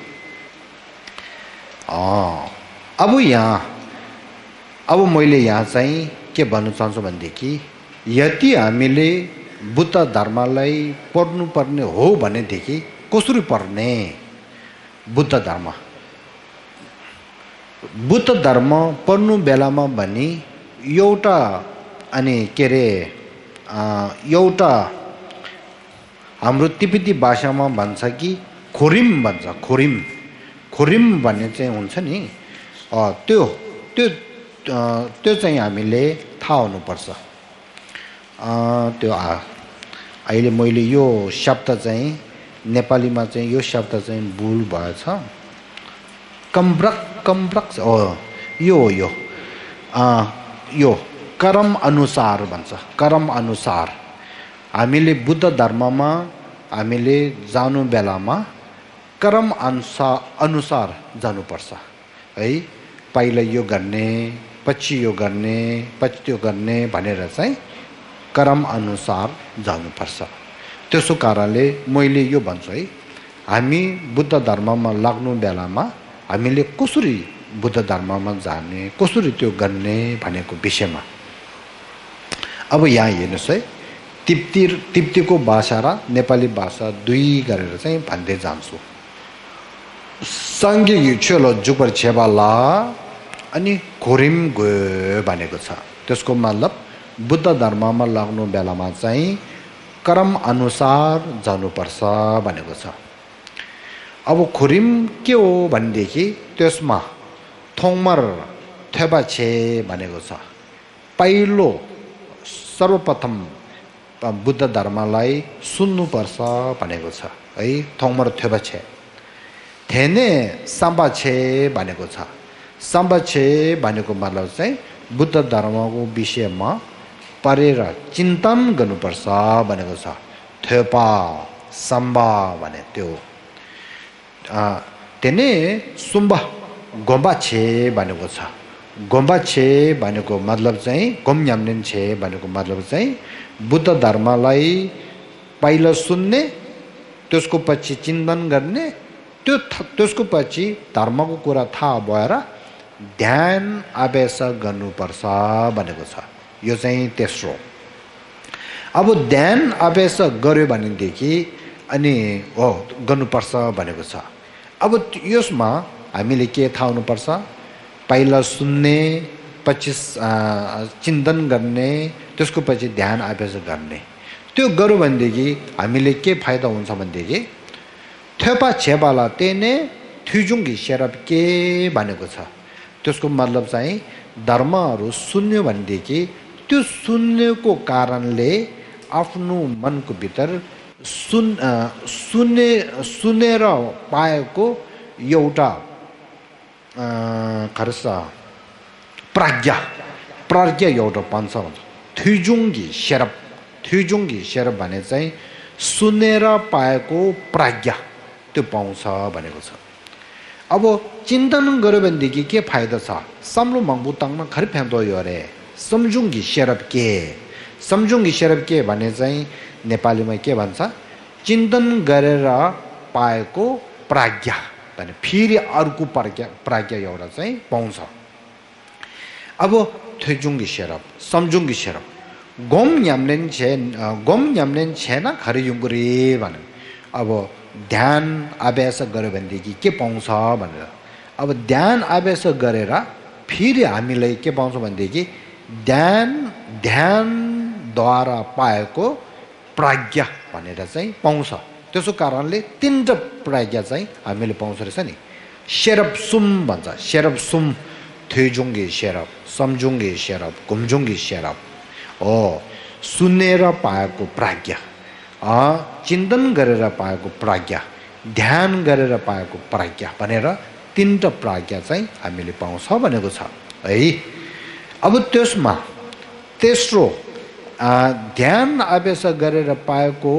अब मैले यहाँ चाहिँ के भन्न चाहन्छु भनेदेखि यदि हामीले बुद्ध धर्मलाई पढ्नुपर्ने हो भनेदेखि कसरी पढ्ने बुद्ध धर्म पढ्नु बेलामा भने एउटा अनि के अरे एउटा हाम्रो तिब्बती भाषामा भन्छ कि खोरिम भन्छ खोरिम भन्ने चाहिँ हुन्छ नि त्यो चाहिँ हामीले थाहा हुनुपर्छ त्यो अहिले मैले यो शब्द चाहिँ नेपालीमा चाहिँ यो शब्द चाहिँ भुल भएछ कम्ब्रक यो कर्म अनुसार भन्छ कर्म अनुसार हामीले बुद्ध धर्ममा हामीले जानु बेलामा कर्म अनुसार जानुपर्छ है पहिला यो गर्ने पछि यो गर्ने पछि त्यो गर्ने भनेर चाहिँ कर्म अनुसार जानुपर्छ त्यसो कारणले मैले यो भन्छु है हामी बुद्ध धर्ममा लाग्नु बेलामा हामीले कसरी बुद्ध धर्ममा जाने कसरी त्यो गर्ने भनेको विषयमा अब यहाँ हेर्नुहोस् है तिब्बतीको भाषा र नेपाली भाषा दुई गरेर चाहिँ भन्दै जान्छु सांगे युछलो जुपर छेबाला अनि खोरिम गयो भनेको छ त्यसको मतलब बुद्ध धर्ममा लाग्नु बेलामा चाहिँ कर्म अनुसार जानुपर्छ भनेको छ अब खोरिम के हो भनेदेखि त्यसमा थोमर थेबा छे भनेको छ पहिलो सर्वप्रथम बुद्ध धर्मलाई सुन्नुपर्छ भनेको छ है थोमर थेबा छे थेने साम्बा छे भनेको छ साम्बा छे भनेको मतलब चाहिँ बुद्ध धर्मको विषयमा परेर चिन्तन गर्नुपर्छ भनेको छ थेपा साम्बा भने त्यो तेने सुम्बा गोम्बा छे भनेको छ गोम्बा छे भनेको मतलब चाहिँ गोमयाम्नेन छे भनेको मतलब चाहिँ बुद्ध धर्मलाई पहिला सुन्ने त्यसको पछि चिन्तन गर्ने त्यसको पछि धर्मको कुरा थाहा भएर ध्यान अभ्यास गर्नुपर्छ भनेको छ यो चाहिँ तेस्रो अब ध्यान अभ्यास गर्यो भनेदेखि अनि हो गर्नुपर्छ भनेको छ अब यसमा हामीले के थाहा हुनुपर्छ पहिला सुन्ने पछि चिन्तन गर्ने त्यसको पछि ध्यान अभ्यास गर्ने त्यो गर्यो भनेदेखि हामीले के फाइदा हुन्छ भनेदेखि थेपा छेबाला तेने थुजुङ्गी सेरप के भनेको छ त्यसको मतलब चाहिँ धर्महरू सुन्यो भनेदेखि त्यो सुन्नेको कारणले आफ्नो मनको भित्र सुनेर पाएको एउटा खरस प्राज्ञा एउटा पाउँछ भन्छ थुजुङ्गी सेरप भने चाहिँ सुनेर पाएको प्राज्ञा त्यो पाउँछ भनेको छ अब चिन्तन गर्यो भनेदेखि के फाइदा छ सम्लो मङ्बुताङमा खरि फ्याम्दो यो अरे सम्झुङ्गी सेरप के भने चाहिँ नेपालीमा के भन्छ चिन्तन गरेर पाएको प्राज्ञा भने फेरि अर्को प्राज्ञा एउटा चाहिँ पाउँछ अब थुजुङ्गी सेरप सम्झुङ्गी सेरप गोम न्याम्लेन छेन खरि युङ्गुरी भने अब ध्यान अभ्यास गर्यो भनेदेखि के पाउँछ भनेर अब ध्यान अभ्यास गरेर फेरि हामीलाई के पाउँछ भनेदेखि ध्यानद्वारा पाएको प्राज्ञा भनेर चाहिँ पाउँछ त्यसो कारणले तीनवटा प्राज्ञा चाहिँ हामीले पाउँछ रहेछ नि सेरप सुम भन्छ सेरप सुम थेजुङ्गे शेरब सम्जुङ्गे शेरब गुम्जुङ्गे शेरब सुनेर पाएको प्राज्ञा चिन्तन गरेर पाएको प्राज्ञा ध्यान गरेर पाएको प्राज्ञा भनेर तीनटा प्राज्ञा चाहिँ हामीले पाउँछ भनेको छ है। अब त्यसमा तेस्रो ध्यान अभ्यास गरेर पाएको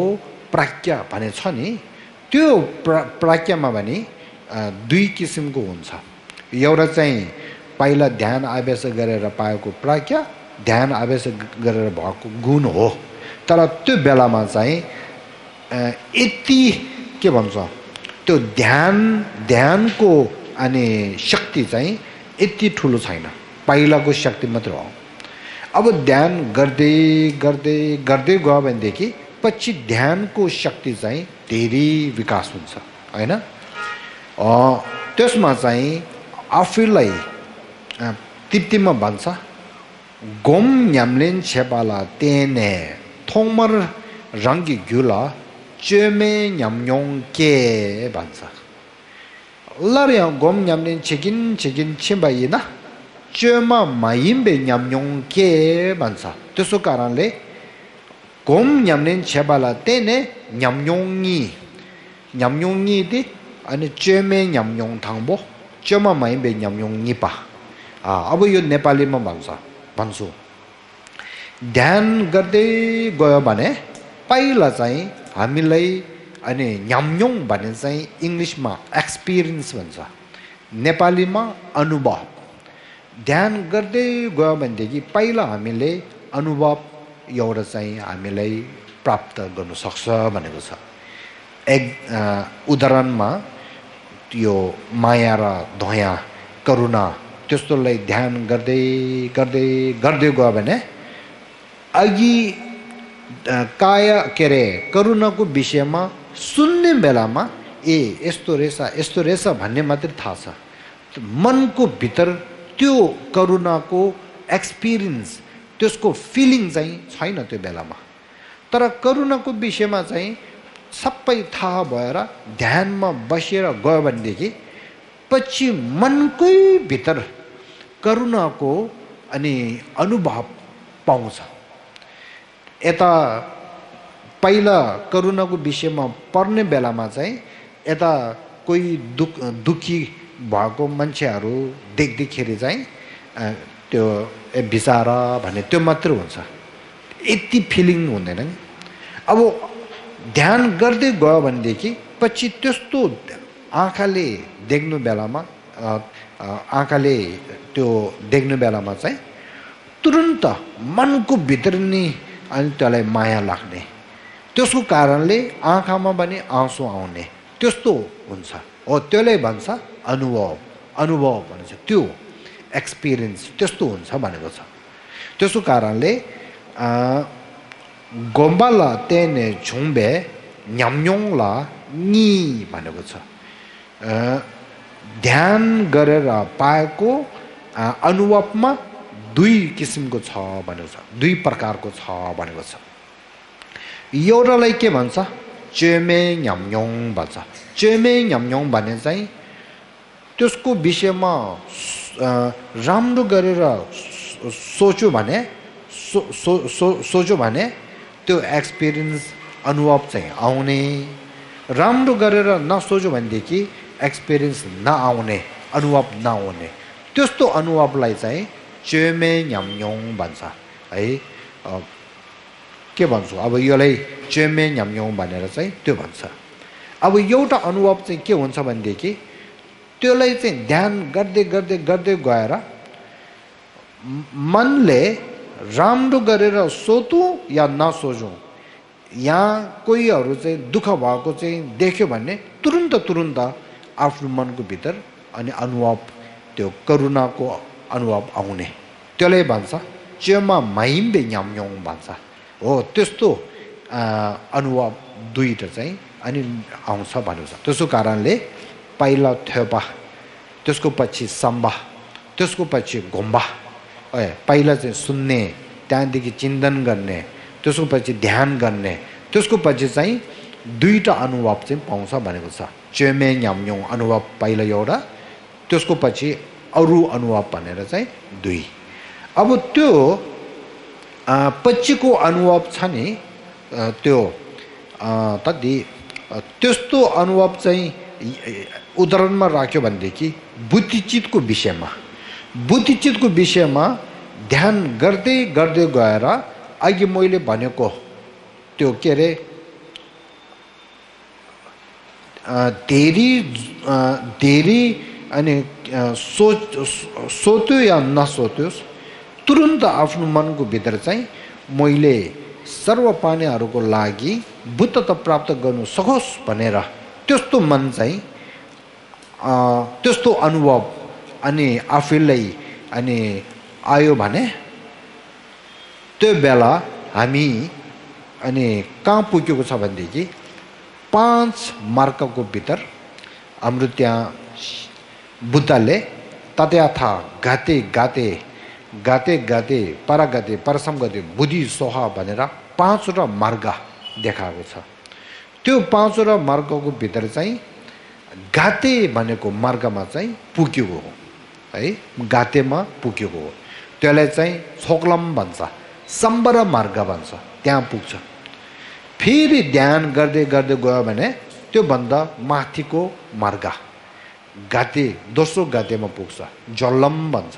प्राज्ञा भने छ नि त्यो प्राज्ञामा भने दुई किसिमको हुन्छ। एउटा चाहिँ पहिला ध्यान अभ्यास गरेर पाएको प्राज्ञा ध्यान अभ्यास गरेर भएको गुण हो। तर त्यो बेलामा चाहिँ यति के भन्छ त्यो ध्यानको अनि शक्ति चाहिँ यति ठुलो छैन, पहिलाको शक्ति मात्र हो। अब ध्यान गर्दै गर्दै गर्दै गयो भनेदेखि पछि ध्यानको शक्ति चाहिँ धेरै विकास हुन्छ हैन। त्यसमा चाहिँ आफूलाई तिप्तीमा भन्छ गोम न्याम्लेन छेपाला तेने थोमर रङ्गी घुला चेमे न्याम्योङ के भन्छ। ल यहाँ गोम न्याम्लेन छेकिन छेकिन छिम्बाइना चेमा माइम्बे न्याम्योङ के भन्छ। त्यसो कारणले गोम न्याम्लेन छेपाला तेने न्याम्योङी दि अनि चेमे न्याम्योङ थाङ्बो चेमा माइम्बे न्याम्योङ निपा। अब यो नेपालीमा भन्छु ध्यान गर्दै गयो भने पहिला चाहिँ हामीलाई अनि न्याम्योङ भने चाहिँ इङ्ग्लिसमा एक्सपिरियन्स भन्छ, नेपालीमा अनुभव। ध्यान गर्दै गयो भनेदेखि पहिला हामीले अनुभव एउटा चाहिँ हामीलाई प्राप्त गर्नु सक्छ भनेको छ। एक उदाहरणमा यो माया र दया करुणा त्यस्तोलाई ध्यान गर्दै गर्दै गर्दै गयो भने अघि करुणाको विषयमा सुन्ने बेलामा यस्तो रहेछ भन्ने मात्रै थाहा छ। मनको भित्र त्यो करुणाको एक्सपिरियन्स त्यसको फिलिङ चाहिँ छैन त्यो बेलामा। तर करुणाको विषयमा चाहिँ सबै थाहा भएर ध्यानमा बसेर गयो भनेदेखि पछि मनकै भित्र करुणाको अनि अनुभव पाउँछ। यता पहिला करुणाको विषयमा पढ्ने बेलामा चाहिँ यता कोही दुखी भएको मान्छेहरू देख्दाखेरि चाहिँ त्यो बिचारा भन्ने त्यो मात्र हुन्छ, यति फिलिङ हुँदैन नि। अब ध्यान गर्दै गयो भनेदेखि पछि त्यस्तो आँखाले देख्नु बेलामा त्यो देख्नु बेलामा चाहिँ तुरुन्त मनको भित्र नि अनि त्यसलाई माया लाग्ने, त्यसको कारणले आँखामा पनि आँसु आउने त्यस्तो हुन्छ। हो त्यसलाई भन्छ अनुभव भन्छ, त्यो एक्सपिरियन्स त्यस्तो हुन्छ भनेको छ। त्यसको कारणले गोम्बाला तेने झुम्बे न्याम्योङला नि भनेको छ। ध्यान गरेर पाएको अनुभवमा दुई किसिमको छ भनेको छ, दुई प्रकारको छ भनेको छ। एउटालाई के भन्छ चेमे न्याम्योङ भन्छ। चेमे न्याम्योङ भने चाहिँ त्यसको विषयमा राम्रो गरेर सोच्यो भने त्यो एक्सपिरियन्स अनुभव चाहिँ आउने, राम्रो गरेर नसोच्यो भनेदेखि एक्सपिरियन्स नआउने, अनुभव नआउने, त्यस्तो अनुभवलाई चाहिँ चेमे न्याम्योङ भन्छ है। के भन्छु अब यसलाई चेमे न्याम्योङ भनेर चाहिँ त्यो भन्छ। अब एउटा अनुभव चाहिँ के हुन्छ भनेदेखि त्यसलाई चाहिँ ध्यान गर्दै गर्दै गर्दै गएर मनले राम्रो गरेर सोचौँ या नसोचौँ, यहाँ कोहीहरू चाहिँ दुःख भएको चाहिँ देख्यो भने तुरुन्त आफ्नो मनको भित्र अनि अनुभव त्यो करुणाको अनुभव आउने, त्यसलाई भन्छ चेमा माइम्बे न्याम्योङ भन्छ। हो त्यस्तो अनुभव दुईटा चाहिँ अनि आउँछ भनेको छ। त्यसको कारणले पहिला थेपा, त्यसको पछि सम्बा, त्यसको पछि घुम्बा। पहिला चाहिँ सुन्ने, त्यहाँदेखि चिन्तन गर्ने, त्यसको पछि ध्यान गर्ने, त्यसको पछि चाहिँ दुईटा अनुभव चाहिँ पाउँछ भनेको छ। चेमे न्याम्योङ अनुभव पहिला एउटा, त्यसको पछि अरू अनुभाव भनेर चाहिँ 2। अब त्यो पछिको अनुभाव छ नि त्यो तदि त्यस्तो अनुभाव चाहिँ उदाहरणमा राख्यो भनेदेखि बुद्धिचितको विषयमा ध्यान गर्दै गर्दै गएर अघि मैले भनेको त्यो के अरे धेरै अनि सोच्यो या नसोच्योस् तुरुन्त आफ्नो मनको भित्र चाहिँ मैले सर्व प्राणीहरूको लागि बुद्धता प्राप्त गर्नु सकोस् भनेर त्यस्तो मन चाहिँ त्यस्तो अनुभव अनि आफूलाई अनि आयो भने त्यो बेला हामी अनि कहाँ पुगेको छ भनेदेखि 5 मार्गको भित्र हाम्रो त्यहाँ बुद्धले तथाथा गाते परसम गते बुद्धि सोहा भनेर 5वटा मार्ग देखाएको छ। त्यो 5वटा मार्गको भित्र चाहिँ गाते भनेको मार्गमा चाहिँ पुगेको हो है, गातेमा पुगेको हो। त्यसलाई चाहिँ छोक्लम भन्छ, सम्बर मार्ग भन्छ, त्यहाँ पुग्छ। फेरि ध्यान गर्दै गर्दै गयो भने त्यो भन्दा माथिको मार्ग गाते दोस्रो गातेमा पुग्छ, जल्लम भन्छ।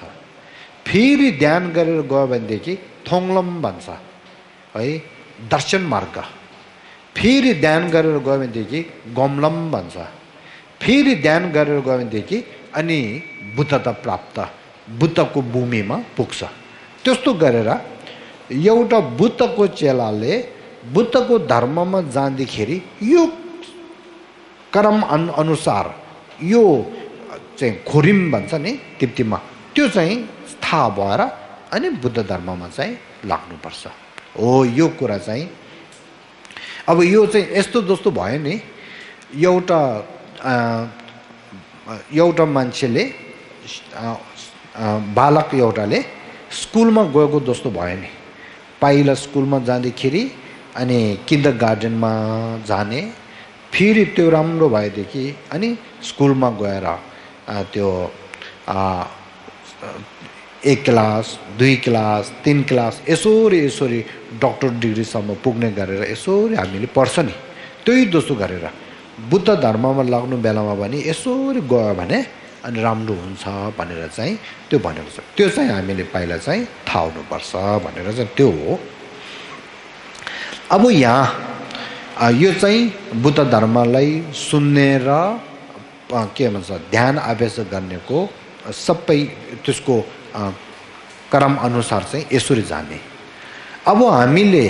फेरि ध्यान गरेर गयो भनेदेखि थोङलम भन्छ है, दर्शन मार्ग। फेरि ध्यान गरेर गयो भनेदेखि गमलम भन्छ। फेरि ध्यान गरेर गयो भनेदेखि अनि बुद्धता प्राप्त बुद्धको भूमिमा पुग्छ। त्यस्तो गरेर एउटा बुद्धको चेलाले बुद्धको धर्ममा जाँदाखेरि यो कर्म अनुसार यो चाहिँ खोरिम भन्छ नि तिप्तीमा, त्यो चाहिँ थाहा भएर अनि बुद्ध धर्ममा चाहिँ लाग्नुपर्छ हो। यो कुरा चाहिँ अब यो चाहिँ यस्तो जस्तो भयो नि, एउटा मान्छेले बालक एउटाले स्कुलमा गएको जस्तो भयो नि। पहिला स्कुलमा जाँदाखेरि अनि किन्डर गार्डनमा जाने, फेरि त्यो राम्रो भएदेखि अनि स्कुलमा गएर त्यो 1 क्लास 2 क्लास 3 क्लास यसरी डक्टर डिग्रीसम्म पुग्ने गरेर यसरी हामीले पढ्छ नि। त्यही जस्तो गरेर बुद्ध धर्ममा लाग्नु बेलामा पनि यसरी गयो भने अनि राम्रो हुन्छ भनेर चाहिँ त्यो भनेको छ। त्यो चाहिँ हामीले पहिला चाहिँ थाहा हुनुपर्छ भनेर चाहिँ त्यो हो। अब यहाँ यो चाहिँ बुद्ध धर्मलाई सुन्ने र के भन्छ ध्यान अभ्यास गर्नेको सबै त्यसको कर्म अनुसार चाहिँ यसरी जाने। अब हामीले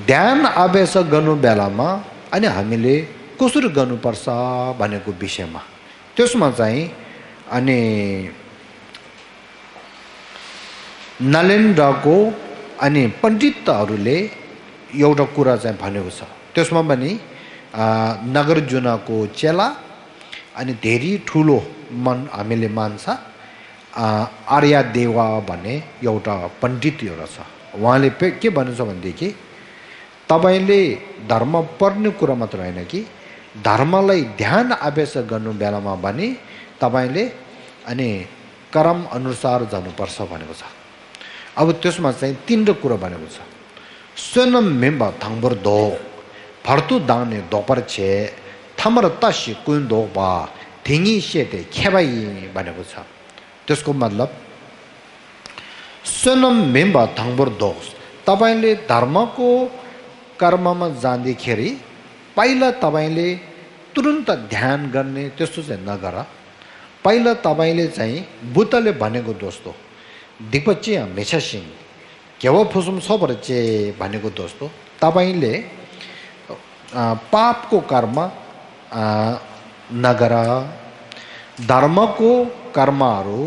ध्यान अभ्यास गर्नु बेलामा अनि हामीले कसरी गर्नुपर्छ भनेको विषयमा त्यसमा चाहिँ अनि नलेन्द्रको अनि पण्डितहरूले एउटा कुरा चाहिँ भनेको छ। त्यसमा पनि नागार्जुनको चेला अनि धेरै ठुलो मन हामीले मान्छ आर्यदेवा भन्ने एउटा पण्डित एउटा छ। उहाँले के भन्नुहुन्छ भनेदेखि तपाईले धर्म पढ्ने कुरा मात्र होइन कि धर्मलाई ध्यान अभ्यास गर्नु बेलामा पनि तपाईले अनि कर्म अनुसार जानुपर्छ भनेको छ। अब त्यसमा चाहिँ 3 कुरा भनेको छ। स्वनम मेम्ब थाङबर दो भर्तु दाने दोपर छे थमर तसी कुन दो बा ठिङी सेते खेबाई भनेको छ। त्यसको मतलब स्वनम मेम्ब थाङबर दो, तपाईले धर्मको कर्ममा जाँदाखेरि पहिला तपाईले तुरुन्त ध्यान गर्ने त्यस्तो चाहिँ नगर। पहिला तपाईले चाहिँ बुद्धले भनेको दोस्तो दिपची हमेशा सिंह केवा फुसुम सबरचे भनेको दोस्तो तपाईले पापको कर्म नगर, धर्मको कर्महरू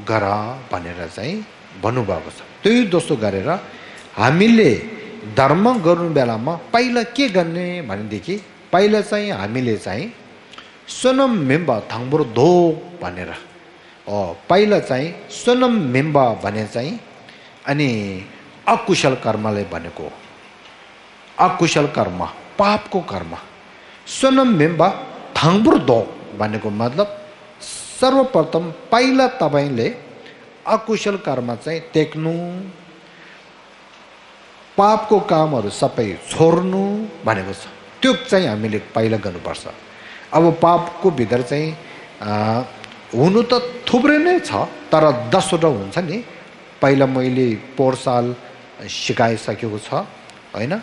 गर भनेर चाहिँ भन्नुभएको छ। त्यही दोस्तो गरेर हामीले धर्म गर्नु बेलामा पहिला के गर्ने भनेदेखि पहिला चाहिँ हामीले चाहिँ सोनम मेम्बा थाङबर धो भनेर पहिला चाहिँ सोनम मेम्बा भने चाहिँ अनि अकुशल कर्मले भनेको अकुशल कर्म पापको कर्म। सोनम मेम्बा थाङबर धो भनेको मतलब सर्वप्रथम पहिला तपाईले अकुशल कर्म चाहिँ त्याग्नु, पापको कामहरू सबै छोड्नु भनेको छ। त्यो चाहिँ हामीले पहिला गर्नुपर्छ। अब पापको भित्र चाहिँ हुनु त थुप्रै नै छ, तर 10वटा हुन्छ नि। पहिला मैले पोहोर साल सिकाइसकेको छ हैन।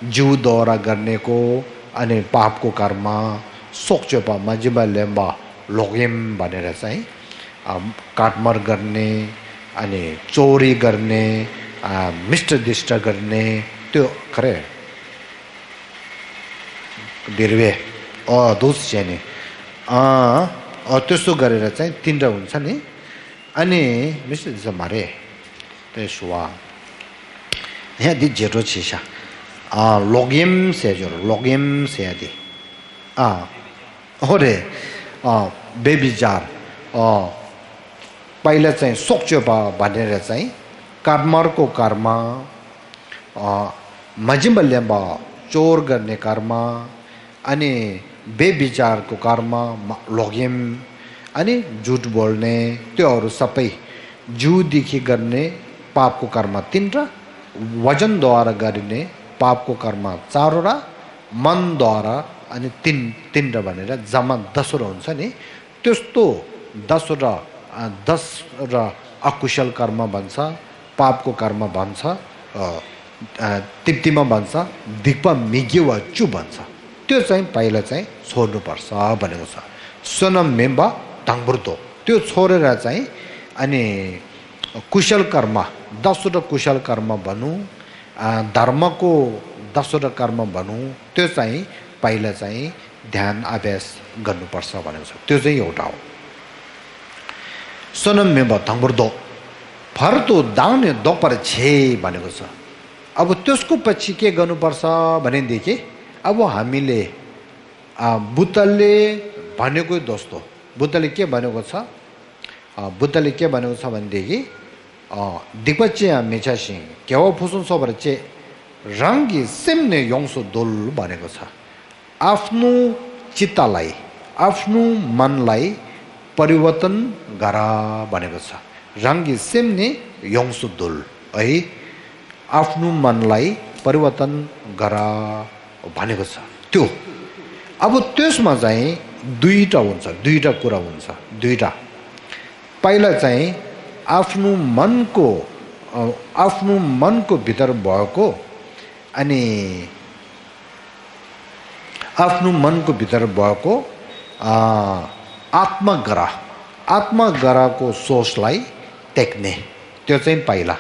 जिउद्वारा गर्नेको अनि पापको कर्म सोक्चोपा मजिबा लेम्बा लोगेम भनेर चाहिँ काटमार गर्ने अनि चोरी गर्ने मिष्टदिष्ट गर्ने त्यो खरे बिर्वे दोष चाहिँ त्यस्तो गरेर चाहिँ 3 हुन्छ नि। अनि मिष्टदिष्ट मारे त्यसो यहाँ दि जेरो छिसा लोगेम सेजरो लोगेम सेयादि होरे बेबिजार पहिला चाहिँ सोक्चोपा भनेर चाहिँ काटमारको कर्म, मजिम्बल्याम्बा चोर गर्ने कर्म, अनि बेविचारको कर्म लोगेम, अनि झुट बोल्ने त्योहरू सबै जिउदेखि गर्ने पापको कर्म 3 र वजनद्वारा गरिने पापको कर्म 4 र मनद्वारा अनि 3 भनेर जम्मा 10 हुन्छ नि। त्यस्तो 10 र अकुशल कर्म भन्छ, पापको कर्म भन्छ, तिप्तिमा भन्छ, दिक्पा मिग्यो वा चु भन्छ। त्यो चाहिँ पहिला चाहिँ छोड्नुपर्छ भनेको छ। सोनम मेम्बा ढाङबुर्दो त्यो छोडेर चाहिँ अनि कुशल कर्म 10वटा कुशल कर्म भनौँ, धर्मको 10वटा कर्म भनौँ, त्यो चाहिँ पहिला चाहिँ ध्यान अभ्यास गर्नुपर्छ भनेको छ। त्यो चाहिँ एउटा हो। सोनम मेम्बा ढाङबुर्दो फर्तो दाउने दोपर छे भनेको छ। अब त्यसको पछि के गर्नुपर्छ भनेदेखि अब हामीले बुद्धले भनेको दोस्तो बुद्धले के भनेको छ, बुद्धले के भनेको छ भनेदेखि दिक्पचे मेचा सिंह केवा फुसुन सोबर चे रङ्गी सिम्ने योngsो दोल भनेको छ। आफ्नो चित्तलाई आफ्नो मनलाई परिवर्तन गरा भनेको छ। रङ्गी सिम्ने योngsो दोल है, आफ्नो मनलाई परिवर्तन गरा भनेको छ। त्यो अब त्यसमा चाहिँ 2टा हुन्छ, 2टा कुरा हुन्छ। 2टा पहिला चाहिँ आफ्नो मनको भित्र भएको अनि आफ्नो मनको भित्र भएको आत्मग्रहको सोचलाई त्याग्ने, त्यो चाहिँ पहिला।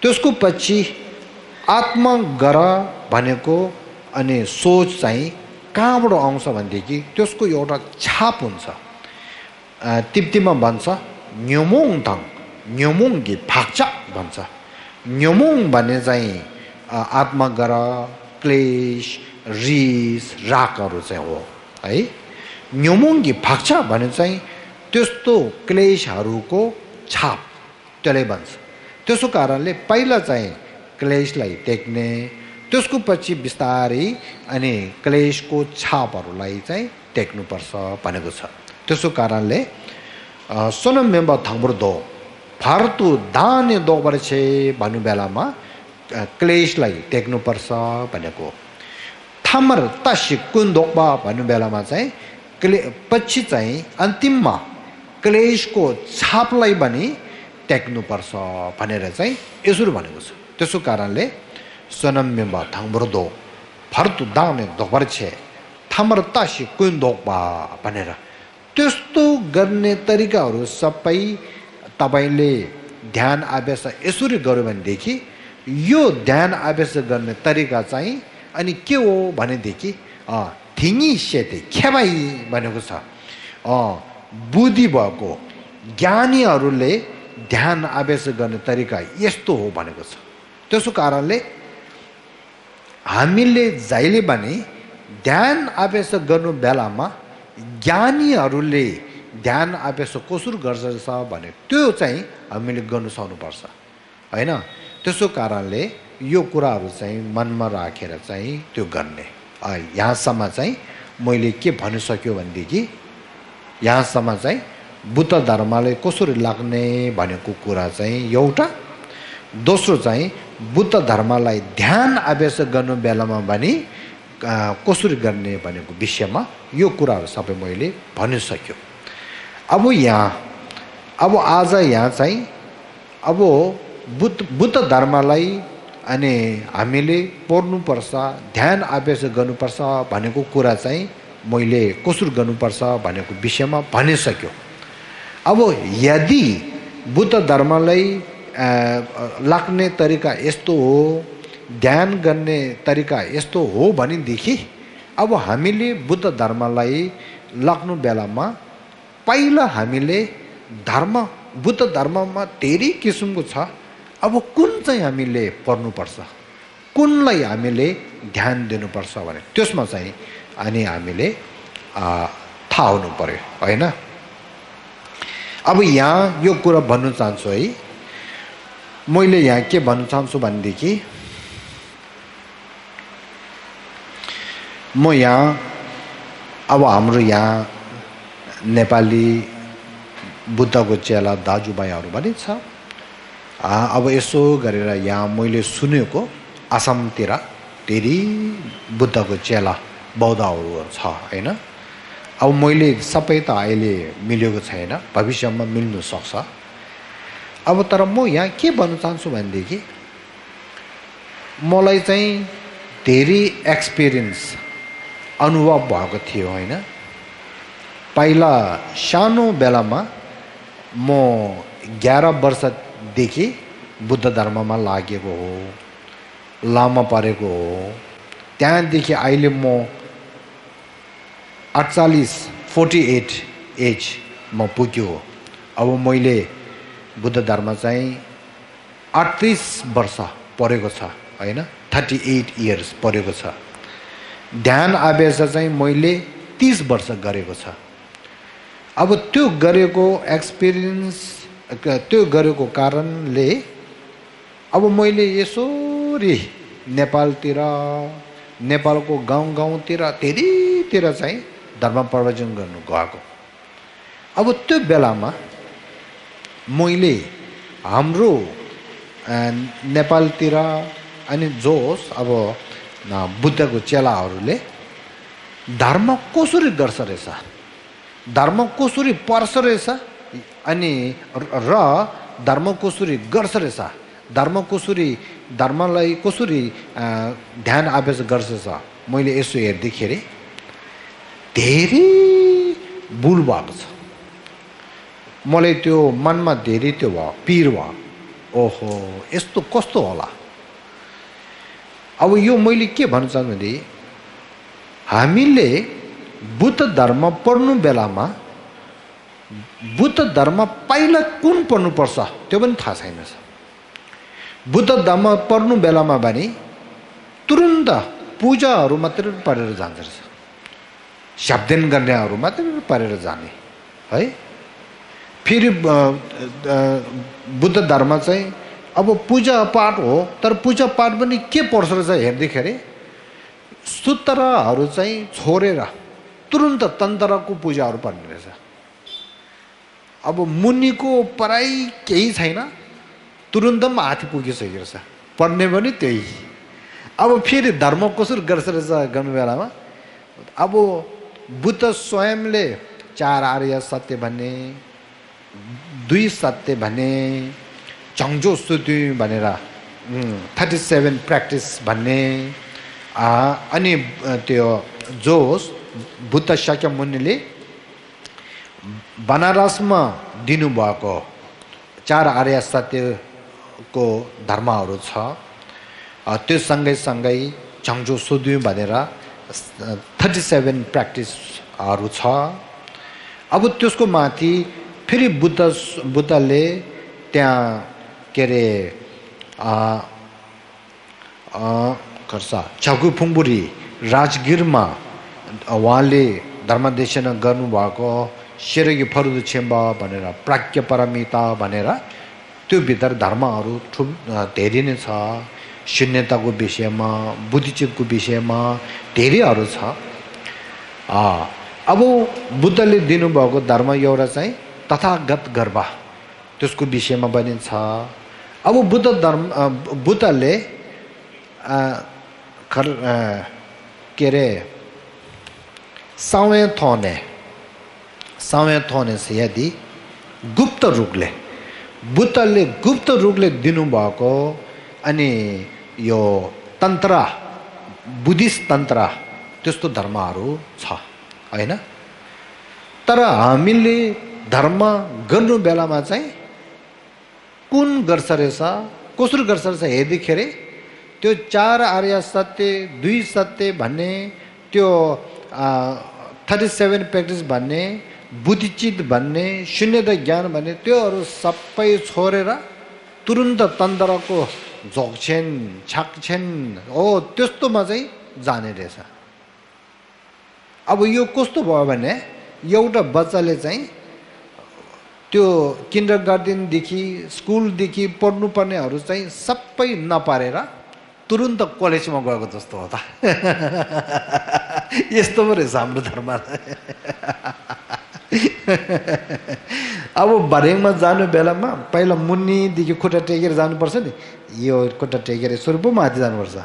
त्यसको पछि आत्मग्रह भनेको अनि सोच चाहिँ कहाँबाट आउँछ भनेदेखि त्यसको एउटा छाप हुन्छ। तिब्तीमा भन्छ न्योमोङ थाङ न्योमोङगी फाक्चा भन्छ। न्योमोङ भन्ने चाहिँ आत्मग्रह, क्लेश, रिस, रागहरू चाहिँ हो है। न्योमोङगी फाक्चा भने चाहिँ त्यस्तो क्लेशहरूको छाप, त्यसले भन्छ। त्यसो कारणले पहिला चाहिँ क्लेशलाई त्याग्ने, त्यसको पछि बिस्तारै अनि क्लेशको छापहरूलाई चाहिँ त्याग्नुपर्छ भनेको छ। त्यसो कारणले सोनम मेम्बा थाङबुर्दो फार्तु दाने दोबर छे भन्नु बेलामा क्लेशलाई त्याग्नुपर्छ भनेको। थामर तासी कुन्दोक्बा भन्नु बेलामा चाहिँ पछि चाहिँ अन्तिममा क्लेशको छापलाई पनि त्याग्नुपर्छ भनेर चाहिँ यसरी भनेको छ। त्यसो कारणले सोनम मेम्बा थाङबुर्दो फार्तु दाने दोबर छे थामर तासी कुन्दोक्बा भनेर त्यस्तो गर्ने तरिकाहरू सबै तपाईले ध्यान अभ्यास यसरी गर्यो भनेदेखि यो ध्यान अभ्यास गर्ने तरिका चाहिँ अनि के हो भनेदेखि थिङी सेते खेबाई भनेको छ। बुद्धि भएको ज्ञानीहरूले ध्यान अभ्यास गर्ने तरिका यस्तो हो भनेको छ। त्यसो कारणले हामीले जहिले पनि ध्यान अभ्यास गर्नु बेलामा ज्ञानीहरूले ध्यान अभ्यास कसरी गर्छ भने त्यो चाहिँ हामीले गर्नु सक्नुपर्छ हैन। त्यसो कारणले यो कुराहरू चाहिँ मनमा राखेर चाहिँ त्यो गर्ने। यहाँसम्म चाहिँ मैले के भन्न सक्यो भनेदेखि यहाँसम्म चाहिँ बुद्ध धर्मले कसरी लाग्ने भनेको कुरा चाहिँ एउटा। दोस्रो चाहिँ बुद्ध धर्मलाई ध्यान अभ्यास गर्नु बेलामा पनि कसरी गर्ने भनेको विषयमा यो कुराहरू सबै मैले भनिसक्यो। अब आज यहाँ चाहिँ अब बुद्ध धर्मलाई अनि हामीले पढ्नुपर्छ, ध्यान अभ्यास गर्नुपर्छ भनेको कुरा चाहिँ मैले कसरी गर्नुपर्छ भनेको विषयमा भनिसक्यो। अब यदि बुद्ध धर्मलाई लाग्ने तरिका यस्तो हो, ध्यान गर्ने तरिका यस्तो हो भनेदेखि अब हामीले बुद्ध धर्मलाई लाग्नु बेलामा पहिला हामीले बुद्ध धर्ममा धेरै किसिमको छ। अब कुन चाहिँ हामीले पढ्नुपर्छ, कुनलाई हामीले ध्यान दिनुपर्छ भने त्यसमा चाहिँ अनि हामीले थाहा हुनु पर्यो होइन। अब यहाँ यो कुरा भन्नु चाहन्छु है, मैले यहाँ के भन्न चाहन्छु भनेदेखि म यहाँ अब हाम्रो यहाँ नेपाली बुद्धको चेला दाजुभाइहरू पनि छ। अब यसो गरेर यहाँ मैले सुनेको आसामतिर धेरै बुद्धको चेला बौद्धहरू छ होइन। अब मैले सबै त अहिले मिलेको छैन, भविष्यमा मिल्नु सक्छ। अब तर म यहाँ के भन्न चाहन्छु भनेदेखि मलाई चाहिँ धेरै एक्सपिरियन्स अनुभव भएको थियो होइन। पहिला सानो बेलामा म 11 वर्षदेखि बुद्ध धर्ममा लागेको हो, लामा परेको हो। त्यहाँदेखि अहिले म 48 एज म पुग्यो। अब मैले बुद्ध धर्म चाहिँ 38 वर्ष परेको छ होइन, 38 इयर्स परेको छ। ध्यान अभ्यास चाहिँ मैले 30 वर्ष गरेको छ। अब त्यो गरेको एक्सपिरियन्स, त्यो गरेको कारणले अब मैले यसरी नेपालतिर, नेपालको गाउँतिर धेरैतिर चाहिँ धर्म प्रवचन गर्नु गएको। अब त्यो बेलामा मैले हाम्रो नेपालतिर अनि जोस अब बुद्धको चेलाहरूले धर्म कसरी गर्छ रहेछ, धर्म कसरी पर्छ रहेछ अनि र धर्म कसरी गर्छ रहेछ, धर्मलाई कसरी ध्यान अभ्यास गर्छ। मैले यसो हेर्दाखेरि धेरै भुल भएको छ। मलाई त्यो मनमा धेरै त्यो भयो, पिर भयो, ओहो यस्तो कस्तो होला। अब यो मैले के भन्न चाहन्छु भने हामीले बुद्ध धर्म पढ्नु बेलामा बुद्ध धर्म पहिला कुन पढ्नुपर्छ त्यो पनि थाहा छैन। बुद्ध धर्म पढ्नु बेलामा पनि तुरुन्त पूजाहरू मात्रै पढेर जान्छ रहेछ, शब्दन गर्नेहरू मात्रै पढेर जाने है। फेरि बुद्ध धर्म चाहिँ अब पूजा पाठ हो, तर पूजा पाठ पनि के पर्छ रहेछ हेर्दाखेरि सूत्रहरू चाहिँ छोडेर तुरुन्त तन्त्रको पूजाहरू पढ्ने रहेछ। अब मुनिको पढाइ केही छैन, तुरुन्त माथि पुगिसकेको रहेछ, पढ्ने पनि त्यही। अब फेरि धर्म कसरी गर्छ रहेछ गर्नु बेलामा अब बुद्ध स्वयंले 4 आर्य सत्य भन्ने, 2 सत्य भन्ने, चङ्जो सुतु भनेर 37 प्र्याक्टिस भन्ने, अनि त्यो जोस बुद्ध शाक्यमुनिले बनारसमा दिनुभएको 4 आर्य सत्यको धर्महरू छ। त्यो सँगै चङ्जो सुदु भनेर 37 प्र्याक्टिसहरू छ। अब त्यसको माथि फेरि बुद्धले त्यहाँ के अरे छगुफुङबुरी राजगिरमा उहाँले धर्मदेशना गर्नुभएको सेरगी फरुद छेम्बा भनेर प्राज्ञ परमिता भनेर त्यो भित्र धर्महरू धेरै नै छ। शून्यताको विषयमा, बुद्धिचितको विषयमा धेरैहरू छ। अब बुद्धले दिनुभएको धर्म एउटा चाहिँ तथागत गर्भ, त्यसको विषयमा भनिन्छ। अब बुद्धले के अरे सावे थोने से यदि गुप्त रूपले बुद्धले गुप्त रूपले दिनुभएको अनि यो तन्त्र बुद्धिस्ट तन्त्र त्यस्तो धर्महरू छ हैन। तर हामीले धर्म गर्नु बेलामा चाहिँ कुन गर्छ रहेछ कसरी गर्छ रहेछ हेर्दाखेरि त्यो 4 आर्य सत्य 2 सत्य भन्ने त्यो 37 प्र्याक्टिस भन्ने बुद्धिचित भन्ने शून्यता ज्ञान भन्ने त्योहरू सबै छोडेर तुरुन्त तन्त्रको झोक्छेन छाक्छेन हो त्यस्तोमा चाहिँ जाने रहेछ। अब यो कस्तो भयो भने एउटा बच्चाले चाहिँ त्यो किन्डरगार्टनदेखि स्कुलदेखि पढ्नुपर्नेहरू चाहिँ सबै नपारेर तुरुन्त कलेजमा गएको जस्तो हो त। यस्तो पो रहेछ हाम्रो धर्म। अब भर्याङमा जानु बेलामा पहिला मुनिदेखि खुट्टा टेकेर जानुपर्छ नि, यो खुट्टा टेकेर यसरी पो माथि जानुपर्छ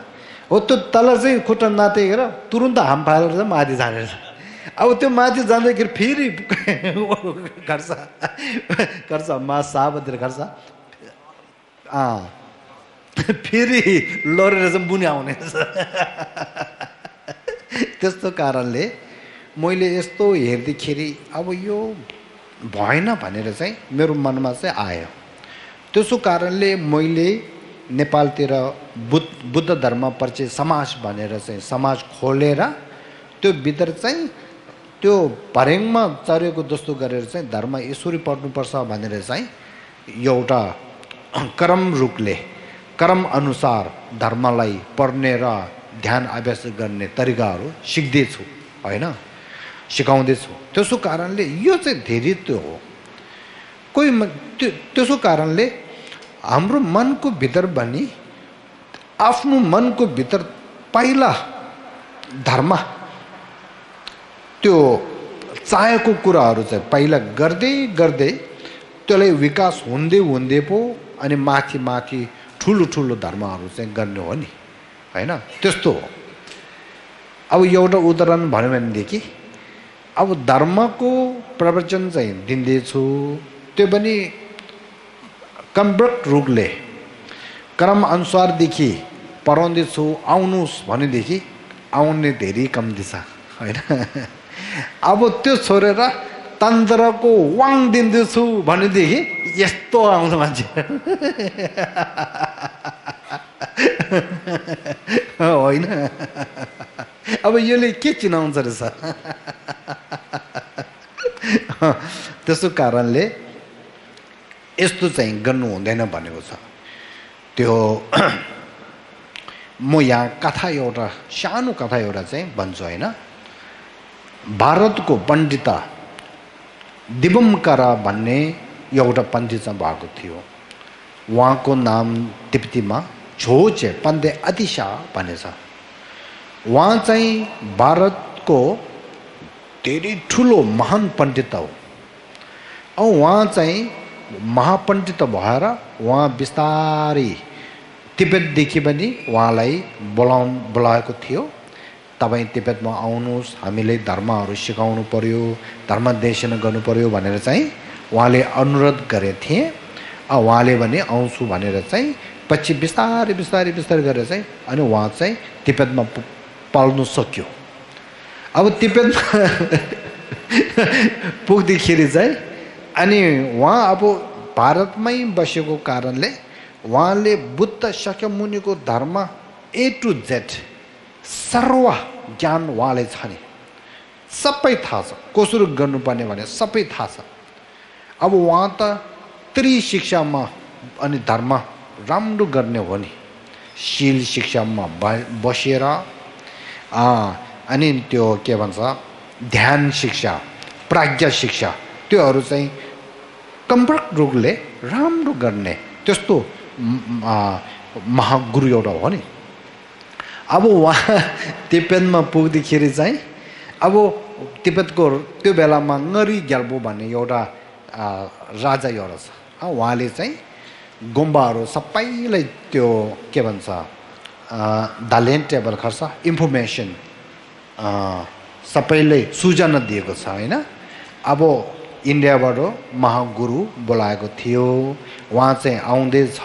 हो। त्यो तल चाहिँ खुट्टा नटेकेर तुरुन्त हाम फालेर चाहिँ माथि जाने रहेछ। अब त्यो माथि जाँदाखेरि फेरि गर्छ मा साबतिर गर्छ फेरि लडेर चाहिँ मुनि आउने रहेछ। त्यस्तो कारणले मैले यस्तो हेर्दाखेरि अब यो भएन भनेर चाहिँ मेरो मनमा चाहिँ आयो। त्यसो कारणले मैले नेपालतिर बुद्ध धर्म परिचय समाज भनेर चाहिँ समाज खोलेर त्यो भित्र चाहिँ त्यो भर्याङमा चरेको जस्तो गरेर चाहिँ धर्म यसरी पढ्नुपर्छ भनेर चाहिँ एउटा क्रम रूपले क्रम अनुसार धर्मलाई पढ्ने र ध्यान अभ्यास गर्ने तरिकाहरू सिक्दैछु हैन, सिकाउँदैछु। त्यसो कारणले यो चाहिँ धेरै त्यो हो। कोही त्यसो कारणले हाम्रो मनको भित्र पनि आफ्नो मनको भित्र पहिला धर्म त्यो चाहेको कुराहरू चाहिँ पहिला गर्दै गर्दै त्यसलाई विकास हुँदै हुँदै पो अनि माथि माथि ठुलो ठुलो धर्महरू चाहिँ गर्ने हो नि हैन। त्यस्तो हो। अब एउटा उदाहरण भन्यो भनेदेखि अब धर्मको प्रवचन चाहिँ दिँदैछु त्यो पनि कम्प्रेक्ट रूपले क्रम अनुसारदेखि पढाउँदैछु आउनुहोस् भनेदेखि आउने धेरै कम्ती छ हैन। अब त्यो छोडेर तन्त्रको वाङ दिँदैछु भनेदेखि यस्तो आउँछ मान्छे होइन। अब यसले के चिनाउँछ रहेछ। त्यसो कारणले यस्तो चाहिँ गर्नु हुँदैन भनेको छ। त्यो म यहाँ कथा एउटा सानो कथा एउटा चाहिँ भन्छु हैन। भारतको पण्डित दिवमकरा भन्ने एउटा पण्डित भएको थियो। उहाँको नाम तिब्बतीमा झोचे पन्दे अतिशा भन्ने छ। उहाँ चाहिँ भारतको धेरै ठुलो महान पण्डित हो। उहाँ चाहिँ महापण्डित भएर उहाँ बिस्तारै तिब्बतदेखि पनि उहाँलाई बोलाएको थियो। तपाईँ तिब्बतमा आउनुहोस्, हामीले धर्महरू सिकाउनु पर्यो, धर्म देशन गर्नु पर्यो भनेर चाहिँ उहाँले अनुरोध गरे थिए। उहाँले भने आउँछु भनेर चाहिँ पछि बिस्तारै बिस्तारै बिस्तारै गरेर चाहिँ अनि उहाँ चाहिँ तिब्बतमा पाल्नु सक्यो। अब तिब्बतमा पुग्दाखेरि चाहिँ अनि उहाँ अब भारतमै बसेको कारणले उहाँले बुद्ध शाक्यमुनिको धर्म A to Z सर्व ज्ञान उहाँले छ नि, सबै थाहा छ। कसरी गर्नुपर्ने भने सबै थाहा छ। अब उहाँ त त्रिशिक्षामा अनि धर्म राम्रो गर्ने हो नि, शील शिक्षामा बसेर अनि त्यो के भन्छ ध्यान शिक्षा प्राज्ञा शिक्षा त्योहरू चाहिँ कम्प्रेक्ट रूपले राम्रो गर्ने त्यस्तो महागुरु एउटा हो नि। अब उहाँ तिब्बतमा पुग्दाखेरि चाहिँ अब तिब्बतको त्यो बेलामा ngरी ग्याल्बो भन्ने एउटा राजा एउटा छ उहाँले चाहिँ गुम्बाहरू सबैलाई त्यो के भन्छ दालेन टेबल खर्च इन्फर्मेसन सबैले सूचना दिएको छ हैन अब इन्डियाबाट महागुरु बोलाएको थियो उहाँ चाहिँ आउँदैछ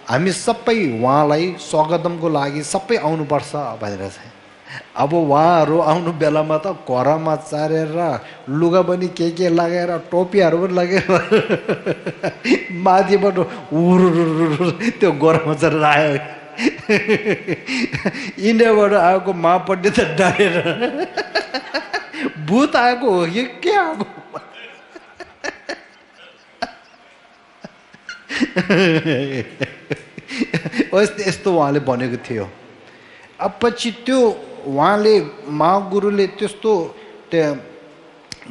हामी सबै उहाँलाई स्वागतमको लागि सबै आउनुपर्छ भनेर चाहिँ अब उहाँहरू आउनु बेलामा त घरमा चारेर लुगा पनि के लगाएर टोपीहरू पनि लगाएर माथिबाट त्यो गरमा चरेर आयो इन्डियाबाट आएको मापट्टि त डरेर भूत आएको हो कि के आएको यस्तो उहाँले भनेको थियो अब पछि त्यो उहाँले महागुरुले त्यस्तो त्यो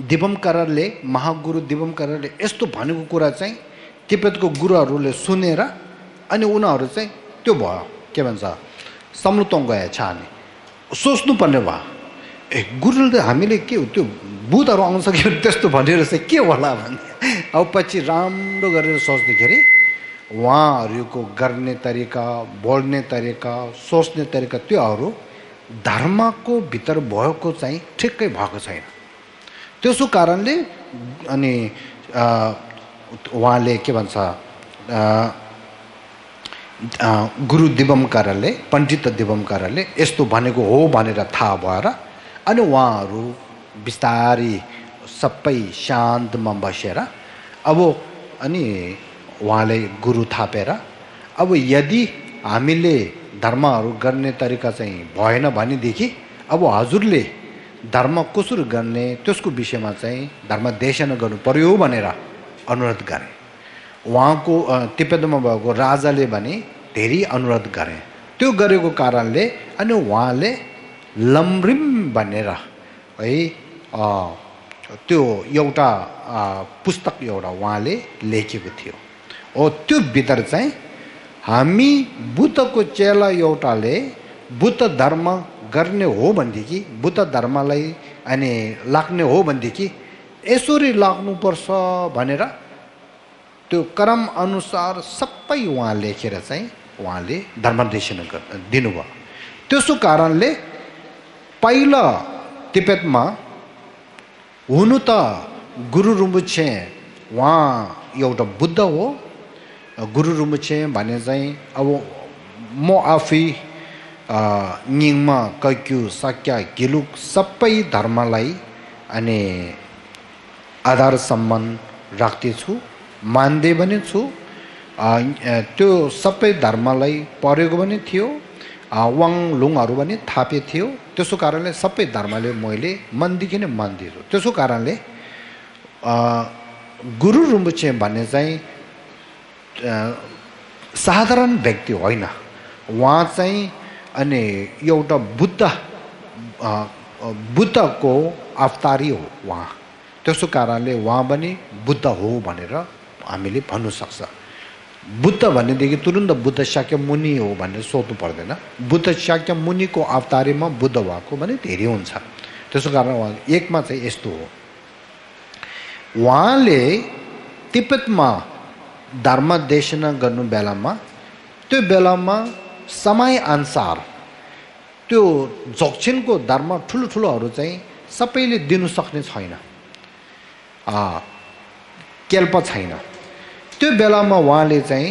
दिवमकारले महागुरु दिवमकारले यस्तो भनेको कुरा चाहिँ तिब्बतको गुरुहरूले सुनेर अनि उनीहरू चाहिँ त्यो भयो के भन्छ सम्लुतोङ गए छाने सोच्नुपर्ने भयो ए गुरुले हामीले के त्यो भूतहरू आउँछ कि त्यस्तो भनेर चाहिँ के होला भन्ने अब पछि राम्रो गरेर सोच्दाखेरि उहाँहरूको गर्ने तरिका बोल्ने तरिका सोच्ने तरिका त्योहरू धर्मको भित्र भएको चाहिँ ठिक्कै भएको छैन त्यसो कारणले अनि उहाँले के भन्छ गुरु दिवमकारले पण्डित दिवमकारले यस्तो भनेको हो भनेर थाहा भएर अनि उहाँहरू बिस्तारै सबै शान्तमा बसेर अब अनि उहाँले गुरु थापेर अब यदि हामीले धर्महरू गर्ने तरिका चाहिँ भएन भनेदेखि अब हजुरले धर्म कसरी गर्ने त्यसको विषयमा चाहिँ धर्म देशना गर्नु पर्यो भनेर अनुरोध गरे उहाँको तिब्बतमा भएको राजाले भने धेरै अनुरोध गरे त्यो गरेको कारणले अनि उहाँले लमरिम भनेर है त्यो एउटा पुस्तक एउटा उहाँले लेखेको थियो ओ त्यो भित्र चाहिँ हामी बुद्धको चेला एउटाले बुद्ध धर्म गर्ने हो भनेदेखि बुद्ध धर्मलाई अनि लाग्ने हो भनेदेखि यसरी लाग्नुपर्छ भनेर त्यो क्रम अनुसार सबै उहाँ लेखेर चाहिँ उहाँले धर्मदेशन दिनुभयो त्यसो कारणले पहिला तिब्बतमा हुनु त गुरु रिम्पोछे उहाँ एउटा बुद्ध हो गुरु रिम्पोछे भने चाहिँ अब म आफै निङमा कैक्यु साक्या गिलुक सबै धर्मलाई अनि आधार सम्बन्ध राख्दैछु मान्दै पनि छु त्यो सबै धर्मलाई परेको पनि थियो वाङ लुङहरू पनि थापे थियो त्यसो कारणले सबै धर्मले मैले मनदेखि नै मान्दिछु त्यसो कारणले गुरु रिम्पोछे भन्ने चाहिँ साधारण व्यक्ति होइन उहाँ चाहिँ अनि एउटा बुद्धको अवतारी हो उहाँ त्यसो कारणले उहाँ पनि बुद्ध हो भनेर हामीले भन्नु सक्छ बुद्ध भनेदेखि तुरुन्त बुद्ध शाक्य मुनि हो भनेर सोध्नु पर्दैन बुद्ध शाक्य मुनिको अवतारीमा बुद्ध भएको भने धेरै हुन्छ त्यसो कारण उहाँ एकमा चाहिँ यस्तो हो उहाँले तिब्बतमा धर्म देशना गर्नु बेलामा त्यो बेलामा समय अनुसार त्यो जोक्छिनको धर्म ठुलो ठुलोहरू चाहिँ सबैले दिनु सक्ने छैन केल्प छैन त्यो बेलामा उहाँले चाहिँ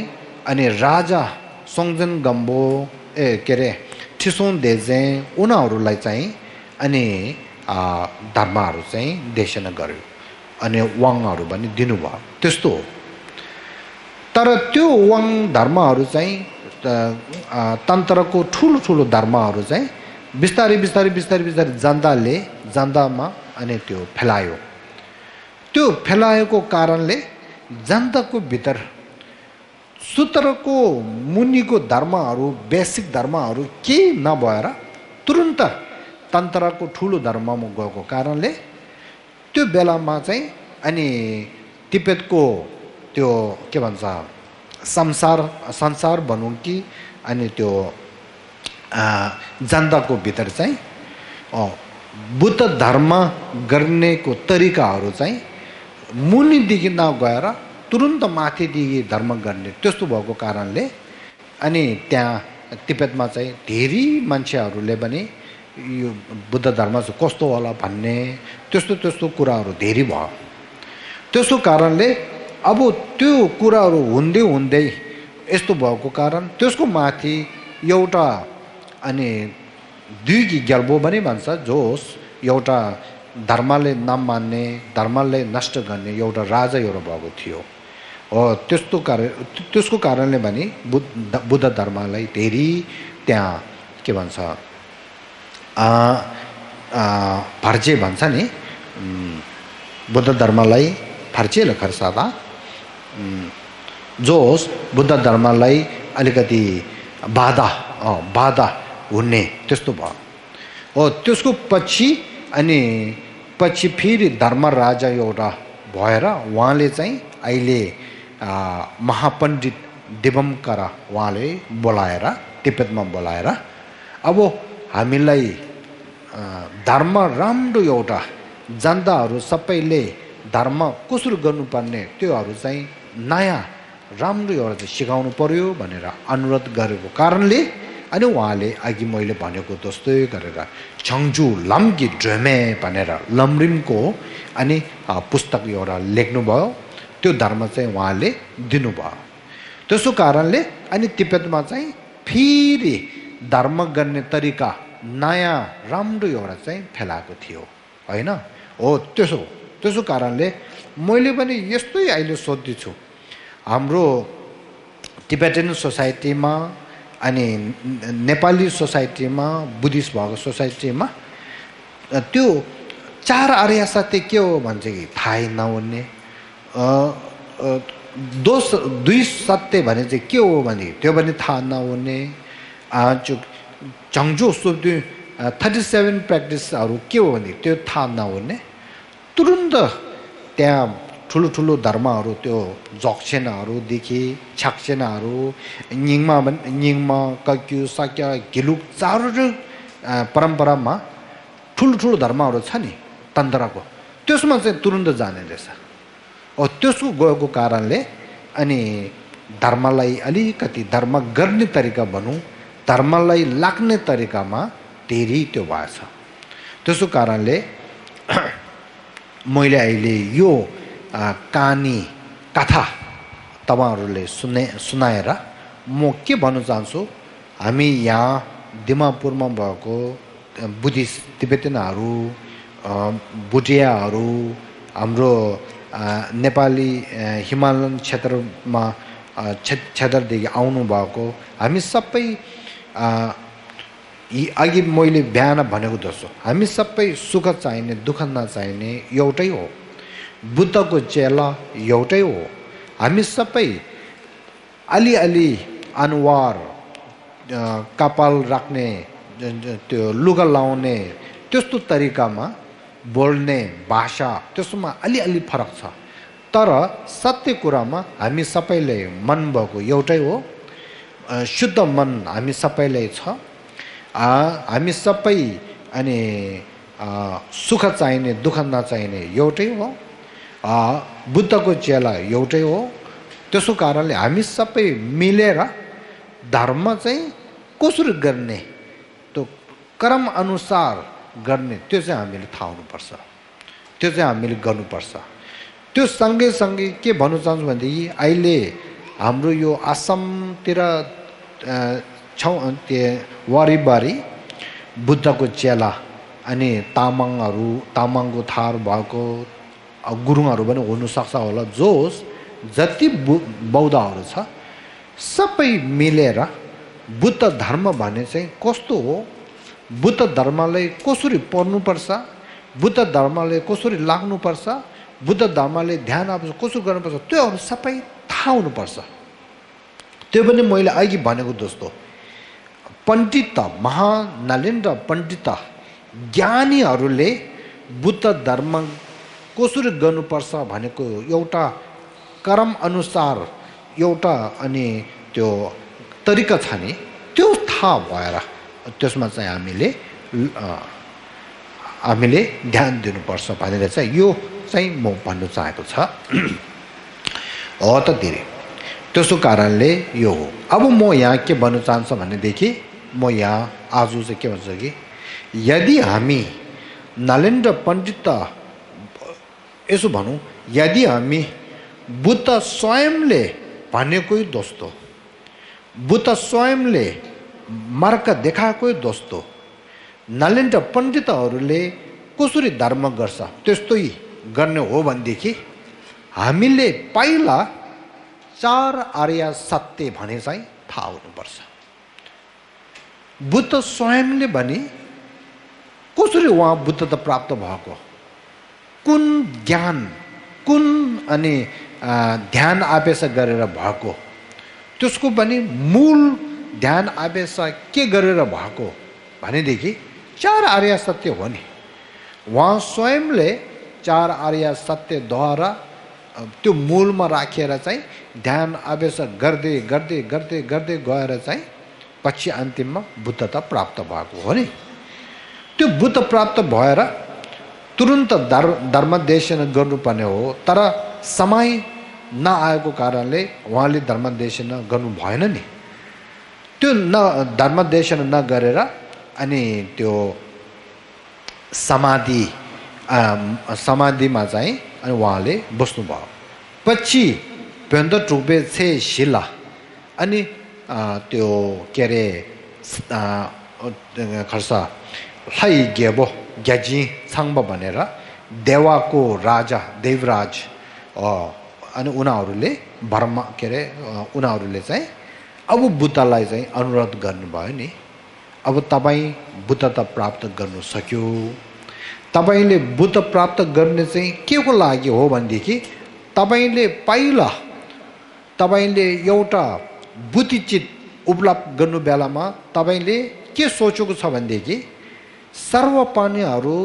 अनि राजा सोङजेन गम्बो के अरे ठिसोन देजे उनीहरूलाई चाहिँ अनि धर्महरू चाहिँ देशना गर्यो अनि वाङहरू पनि दिनुभयो त्यस्तो हो तर त्यो वाङ धर्महरू चाहिँ तन्त्रको ठुलो ठुलो धर्महरू चाहिँ बिस्तारै बिस्तारै बिस्तारै बिस्तारै जनतामा अनि त्यो फैलायो त्यो फैलाएको कारणले जनताको भित्र सूत्रको मुनिको धर्महरू बेसिक धर्महरू केही नभएर तुरुन्त तन्त्रको ठुलो धर्ममा गएको कारणले त्यो बेलामा चाहिँ अनि तिब्बतको त्यो के भन्छ संसार भनौँ कि अनि त्यो जनताको भित्र चाहिँ बुद्ध धर्म गर्नेको तरिकाहरू चाहिँ मुनिदेखि नगएर तुरुन्त माथिदेखि धर्म गर्ने त्यस्तो भएको कारणले अनि त्यहाँ तिब्बतमा चाहिँ धेरै मान्छेहरूले पनि यो बुद्ध धर्म चाहिँ कस्तो होला भन्ने त्यस्तो कुराहरू धेरै भयो। त्यसो कारणले अब त्यो कुराहरू हुँदै हुँदै यस्तो भएको कारण त्यसको माथि एउटा अनि दुई ग्याल्बो पनि भन्छ जोस एउटा धर्मले नमान्ने धर्मलाई नष्ट गर्ने एउटा राजा एउटा भएको थियो। त्यसको कारणले पनि बुद्ध धर्मलाई धेरै त्यहाँ के भन्छ फर्चे भन्छ नि बुद्ध धर्मलाई फर्चे खर्सादा जोस बुद्ध धर्मलाई अलिकति बाधा हुने त्यस्तो भयो। त्यसको पछि अनि पछि फेरि धर्म राजा एउटा भएर उहाँले चाहिँ अहिले महापण्डित दिगम्करा उहाँले बोलाएर तिब्बतमा बोलाएर अब हामीलाई धर्म राम्रो एउटा जनताहरू सबैले धर्म कसरी गर्नुपर्ने त्योहरू चाहिँ नयाँ राम्रो एउटा चाहिँ सिकाउनु पर्यो भनेर अनुरोध गरेको कारणले अनि उहाँले अघि मैले भनेको जस्तै गरेर छङ्जु लम्की ड्रमे भनेर लमरिमको अनि पुस्तक एउटा लेख्नुभयो। त्यो धर्म चाहिँ उहाँले दिनुभयो। त्यसो कारणले अनि तिब्बतमा चाहिँ फेरि धर्म गर्ने तरिका नयाँ राम्रो एउटा चाहिँ फैलाएको थियो होइन हो। त्यसो कारणले मैले पनि यस्तै अहिले सोध्दैछु हाम्रो तिब्बतन सोसाइटीमा अनि नेपाली सोसाइटीमा बुद्धिस्ट भएको सोसाइटीमा त्यो चार आर्य सत्य के हो भन्छ कि थाहै नहुने दुई सत्य भने चाहिँ के हो भने त्यो पनि थाहा नहुने चङ्जो सुब्दु 37 प्र्याक्टिसहरू के हो भने त्यो थाहा नहुने तुरुन्त त्यहाँ ठुलो धर्महरू त्यो जक्सेनाहरूदेखि छाक्सेनाहरू निङमा कक्यु साक्य घिलुक चारवटा परम्परामा ठुलो धर्महरू छ नि तन्त्रको त्यसमा चाहिँ तुरुन्त जाने रहेछ। त्यसको गएको कारणले अनि धर्मलाई अलिकति धर्म गर्ने तरिका भनौँ धर्मलाई लाग्ने तरिकामा धेरै त्यो भएछ। त्यसो कारणले मैले अहिले यो कहानी कथा तपाईँहरूले सुनाएर म के भन्न चाहन्छु हामी यहाँ दिमापुरमा भएको बुद्धिस्ट तिब्बतीयनहरू भुटियाहरू हाम्रो नेपाली हिमालयन क्षेत्रमा क्षेत्रदेखि आउनु भएको हामी सबै अघि मैले बिहान भनेको जस्तो हामी सबै सुख चाहिने दुःख नचाहिने एउटै हो। बुद्धको चेला एउटै हो। हामी सबै अलि अनुहार कपाल राख्ने त्यो लुगा लाउने त्यस्तो तरिकामा बोल्ने भाषा त्यसमा अलि फरक छ तर सत्य कुरामा हामी सबैले मन भएको एउटै हो। शुद्ध मन हामी सबैलाई छ। हामी सबै अनि सुख चाहिने दुःख नचाहिने एउटै हो। बुद्धको चेला एउटै हो। त्यसो कारणले हामी सबै मिलेर धर्म चाहिँ कसरी गर्ने त्यो कर्म अनुसार गर्ने त्यो चाहिँ हामीले थाहा हुनुपर्छ। त्यो चाहिँ हामीले गर्नुपर्छ। त्यो सँगै के भन्नु चाहन्छु भनेदेखि अहिले हाम्रो यो आसामतिर वारिबारी बुद्धको चेला अनि तामाङको थार भएको गुरुङहरू पनि हुनसक्छ होला जोस जति बौद्धहरू छ सबै मिलेर बुद्ध धर्म भने चाहिँ कस्तो हो बुद्ध धर्मलाई कसरी पढ्नुपर्छ बुद्ध धर्मले कसरी लाग्नुपर्छ बुद्ध धर्मले ध्यान कसरी गर्नुपर्छ त्योहरू सबै थाहा हुनुपर्छ। त्यो पनि मैले अघि भनेको जस्तो पण्डित महानलेन्द्र पण्डित ज्ञानीहरूले बुद्ध धर्म कसरी गर्नुपर्छ भनेको एउटा कर्म अनुसार एउटा अनि त्यो तरिका छ नि त्यो थाहा भएर त्यसमा चाहिँ हामीले हामीले ध्यान दिनुपर्छ भनेर चाहिँ यो चाहिँ म भन्नु चाहेको छ। हो त धेरै त्यसो कारणले यो हो। अब म यहाँ के भन्नु चाहन्छु भनेदेखि म यहाँ आज चाहिँ के भन्छु कि यदि हामी नलेन्द्र पण्डित यसो भनौँ, यदि हामी बुद्ध स्वयंले भनेकै दोस्तो, बुद्ध स्वयंले मार्ग देखाएकै दोस्तो, नलेन्द्र पण्डितहरूले कसरी धर्म गर्छ त्यस्तै गर्ने हो भनेदेखि हामीले पहिला 4 आर्य सत्य भने चाहिँ थाहा हुनुपर्छ। बुद्ध स्वयंले भने कसरी उहाँ बुद्धता प्राप्त भएको, कुन ज्ञान कुन अनि ध्यान अभ्यास गरेर भएको, त्यसको पनि मूल ध्यान अभ्यास के गरेर भएको भनेदेखि 4 आर्य सत्य हो नि। उहाँ स्वयंले 4 आर्य सत्यद्वारा त्यो मूलमा राखेर चाहिँ ध्यान अभ्यास गर्दै गर्दै गर्दै गर्दै गएर चाहिँ पछि अन्तिममा बुद्धता प्राप्त भएको हो नि। त्यो बुद्ध प्राप्त भएर तुरुन्त धर्मदेशन गर्नुपर्ने हो, तर समय नआएको कारणले उहाँले धर्मदेशन गर्नु भएन नि। त्यो धर्मदेशन नगरेर अनि त्यो समाधिमा चाहिँ अनि उहाँले बस्नुभयो। पछि पेन्द्र टुबे छे शिला अनि त्यो के अरे खर्च लै गेबो ग्याजी छाङ्ब भनेर देवाको राजा देवराज अनि उनीहरूले बर्मा के अरे उनीहरूले चाहिँ अब बुद्धलाई चाहिँ अनुरोध गर्नुभयो नि, अब तपाईँ बुद्धता प्राप्त गर्नु सक्यो। तपाईँले बुद्ध प्राप्त गर्ने चाहिँ के को लागि हो भनेदेखि तपाईँले पहिला तपाईँले एउटा बुद्धिचित उपलब्ध गर्नु बेलामा तपाईँले के सोचेको छ भनेदेखि सर्वप्राणीहरू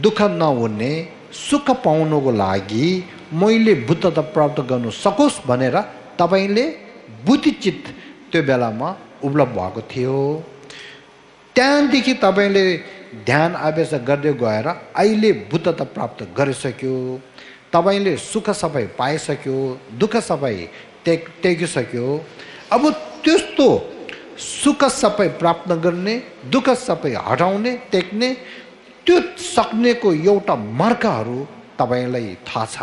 दुःख नहुने सुख पाउनुको लागि मैले बुद्धता प्राप्त गर्नु सकोस् भनेर तपाईँले बुद्धिचित त्यो बेलामा उपलब्ध भएको थियो। त्यहाँदेखि तपाईँले ध्यान अभ्यास गर्दै गएर अहिले बुद्धता प्राप्त गरिसक्यो। तपाईँले सुख सबै पाइसक्यो, दुःख सबै टेकिसक्यो। अब त्यस्तो सुख सबै प्राप्त गर्ने, दुःख सबै हटाउने, टेक्ने त्यो सक्नेको एउटा मार्गहरू तपाईँलाई थाहा छ।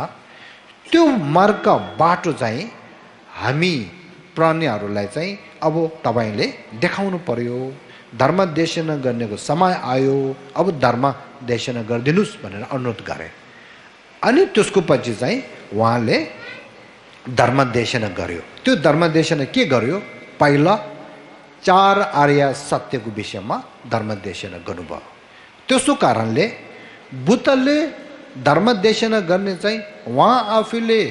त्यो मार्ग बाटो चाहिँ हामी प्राणीहरूलाई चाहिँ अब तपाईँले देखाउनु पर्यो। धर्म देशन गर्नेको समय आयो, अब धर्म देशन गरिदिनुहोस् भनेर अनुरोध गरे। अनि त्यसको पछि चाहिँ उहाँले धर्म देशन गर्यो। त्यो धर्म देशन के गर्यो? पहिला 4 आर्य सत्यको विषयमा धर्म देशन गर्नुभयो। त्यसो कारणले बुद्धले धर्म देशन गर्ने चाहिँ उहाँ आफूले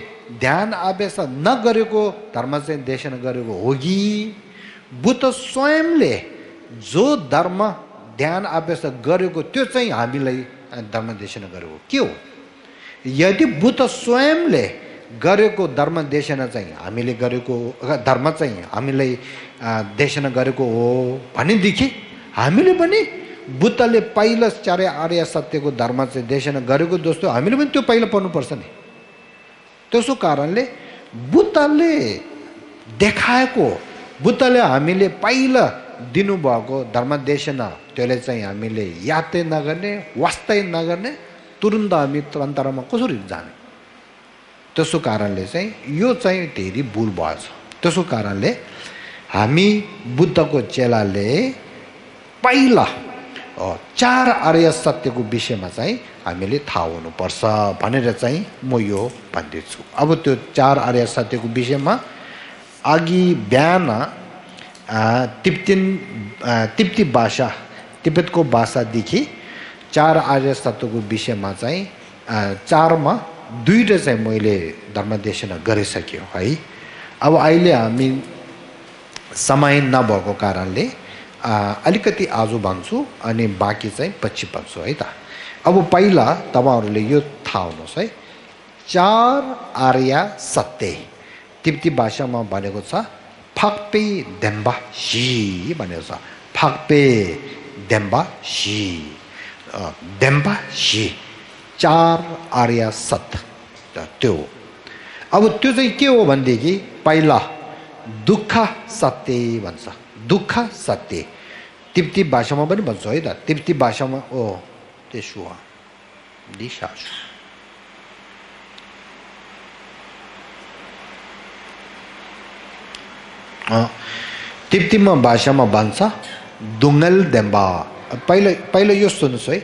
ध्यान अभ्यास नगरेको धर्म चाहिँ देशन गरेको हो कि बुद्ध स्वयंले जो धर्म ध्यान अभ्यास गरेको त्यो चाहिँ हामीलाई धर्म देशन गरेको के हो? यदि बुद्ध स्वयंले गरेको धर्म देशन चाहिँ हामीले गरेको धर्म चाहिँ हामीलाई देशन गरेको हो भनेदेखि हामीले पनि बुद्धले पहिला 4 आर्य सत्यको धर्म चाहिँ देशन गरेको जस्तो हामीले पनि त्यो पहिला पढ्नुपर्छ नि। त्यसो कारणले बुद्धले देखाएको, बुद्धले हामीले पहिला दिनुभएको धर्म देशन त्यसले चाहिँ हामीले यादै नगर्ने, वास्तै नगर्ने, तुरुन्त हामी तन्त्रमा कसरी जाने? त्यसो कारणले चाहिँ यो चाहिँ धेरै भुल भएछ। त्यसो कारणले हामी बुद्धको चेलाले पहिला 4 आर्य सत्यको विषयमा चाहिँ हामीले थाहा हुनुपर्छ भनेर चाहिँ म यो भन्दैछु। अब त्यो 4 आर्य सत्यको विषयमा अघि बिहान तिब्बती भाषा, तिब्बतको भाषादेखि 4 आर्य सत्यको विषयमा चाहिँ 4मा 2टा चाहिँ मैले धर्मदेशन गरिसक्यो है। अब अहिले हामी समय नभएको कारणले अलिकति आज भन्छु अनि बाँकी चाहिँ पछि भन्छु है त। अब पहिला तपाईँहरूले यो थाहा हुनुहोस् है, 4 आर्य सत्य तिब्बती भाषामा भनेको छ फाक्पे देम्बा सी भनेको छ। फाक्पे देम्बा सी डेम्बा सी चार आर्य सत्य त्यो अब त्यो चाहिँ के हो भनेदेखि पहिला दुःख सत्य भन्छ दुःख सत्य तिब्बती भाषामा पनि भन्छ है त तिब्बती भाषामा ओ त्यसो हो दिशा तिब्बती भाषामा भन्छ दुङ्गल डेम्बा पहिलो यो सुन्नुहोस् है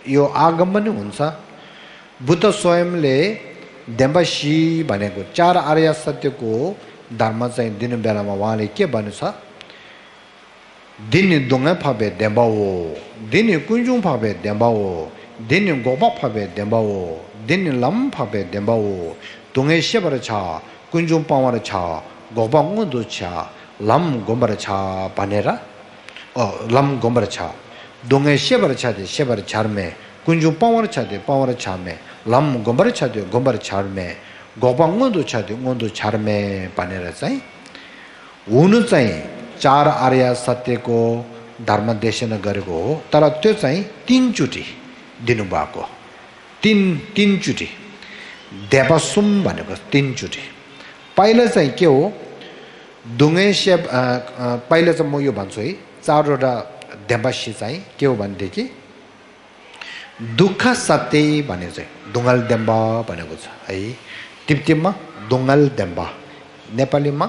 यो आगम पनि हुन्छ बुद्ध स्वयंले डेम्बासी भनेको चार आर्य सत्यको धर्म चाहिँ दिनु बेलामा उहाँले के भन्नु छ दिने दुङ्गा फाबे डेम्बा हो दिने कुन्जुङ फाबे डेम्बा हो दिने गोबा फाबे डेम्बा हो दिने लम फाबे डेम्बा हो दुङ्गे सेबर छ कुन्जुङ पावर छ गोबा उँदो छ लम गोबर छ भनेर लम गोबर छ दुङ्गे सेबर छ दे सेबर छर्मे कुन्जुङ पावर छ दे पावर छर्मे लम गोबर छ दे गोबर छर्मे गोबा उँदो छ दे उँदो छर्मे भनेर चाहिँ हुनु चाहिँ चार आर्य सत्यको धर्म देशना गरेको हो तर त्यो चाहिँ तीनचोटि दिनुभएको तीनचोटि देवसुम भनेको तीनचोटि पहिला चाहिँ के हो दुङ्गे सेब पहिला चाहिँ म यो भन्छु है चारवटा देवसी चाहिँ के हो भनेदेखि दुःख सत्य भने चाहिँ दुङ्गल डेम्बा भनेको छ है तिब्बतीमा दुङ्गल डेम्बा नेपालीमा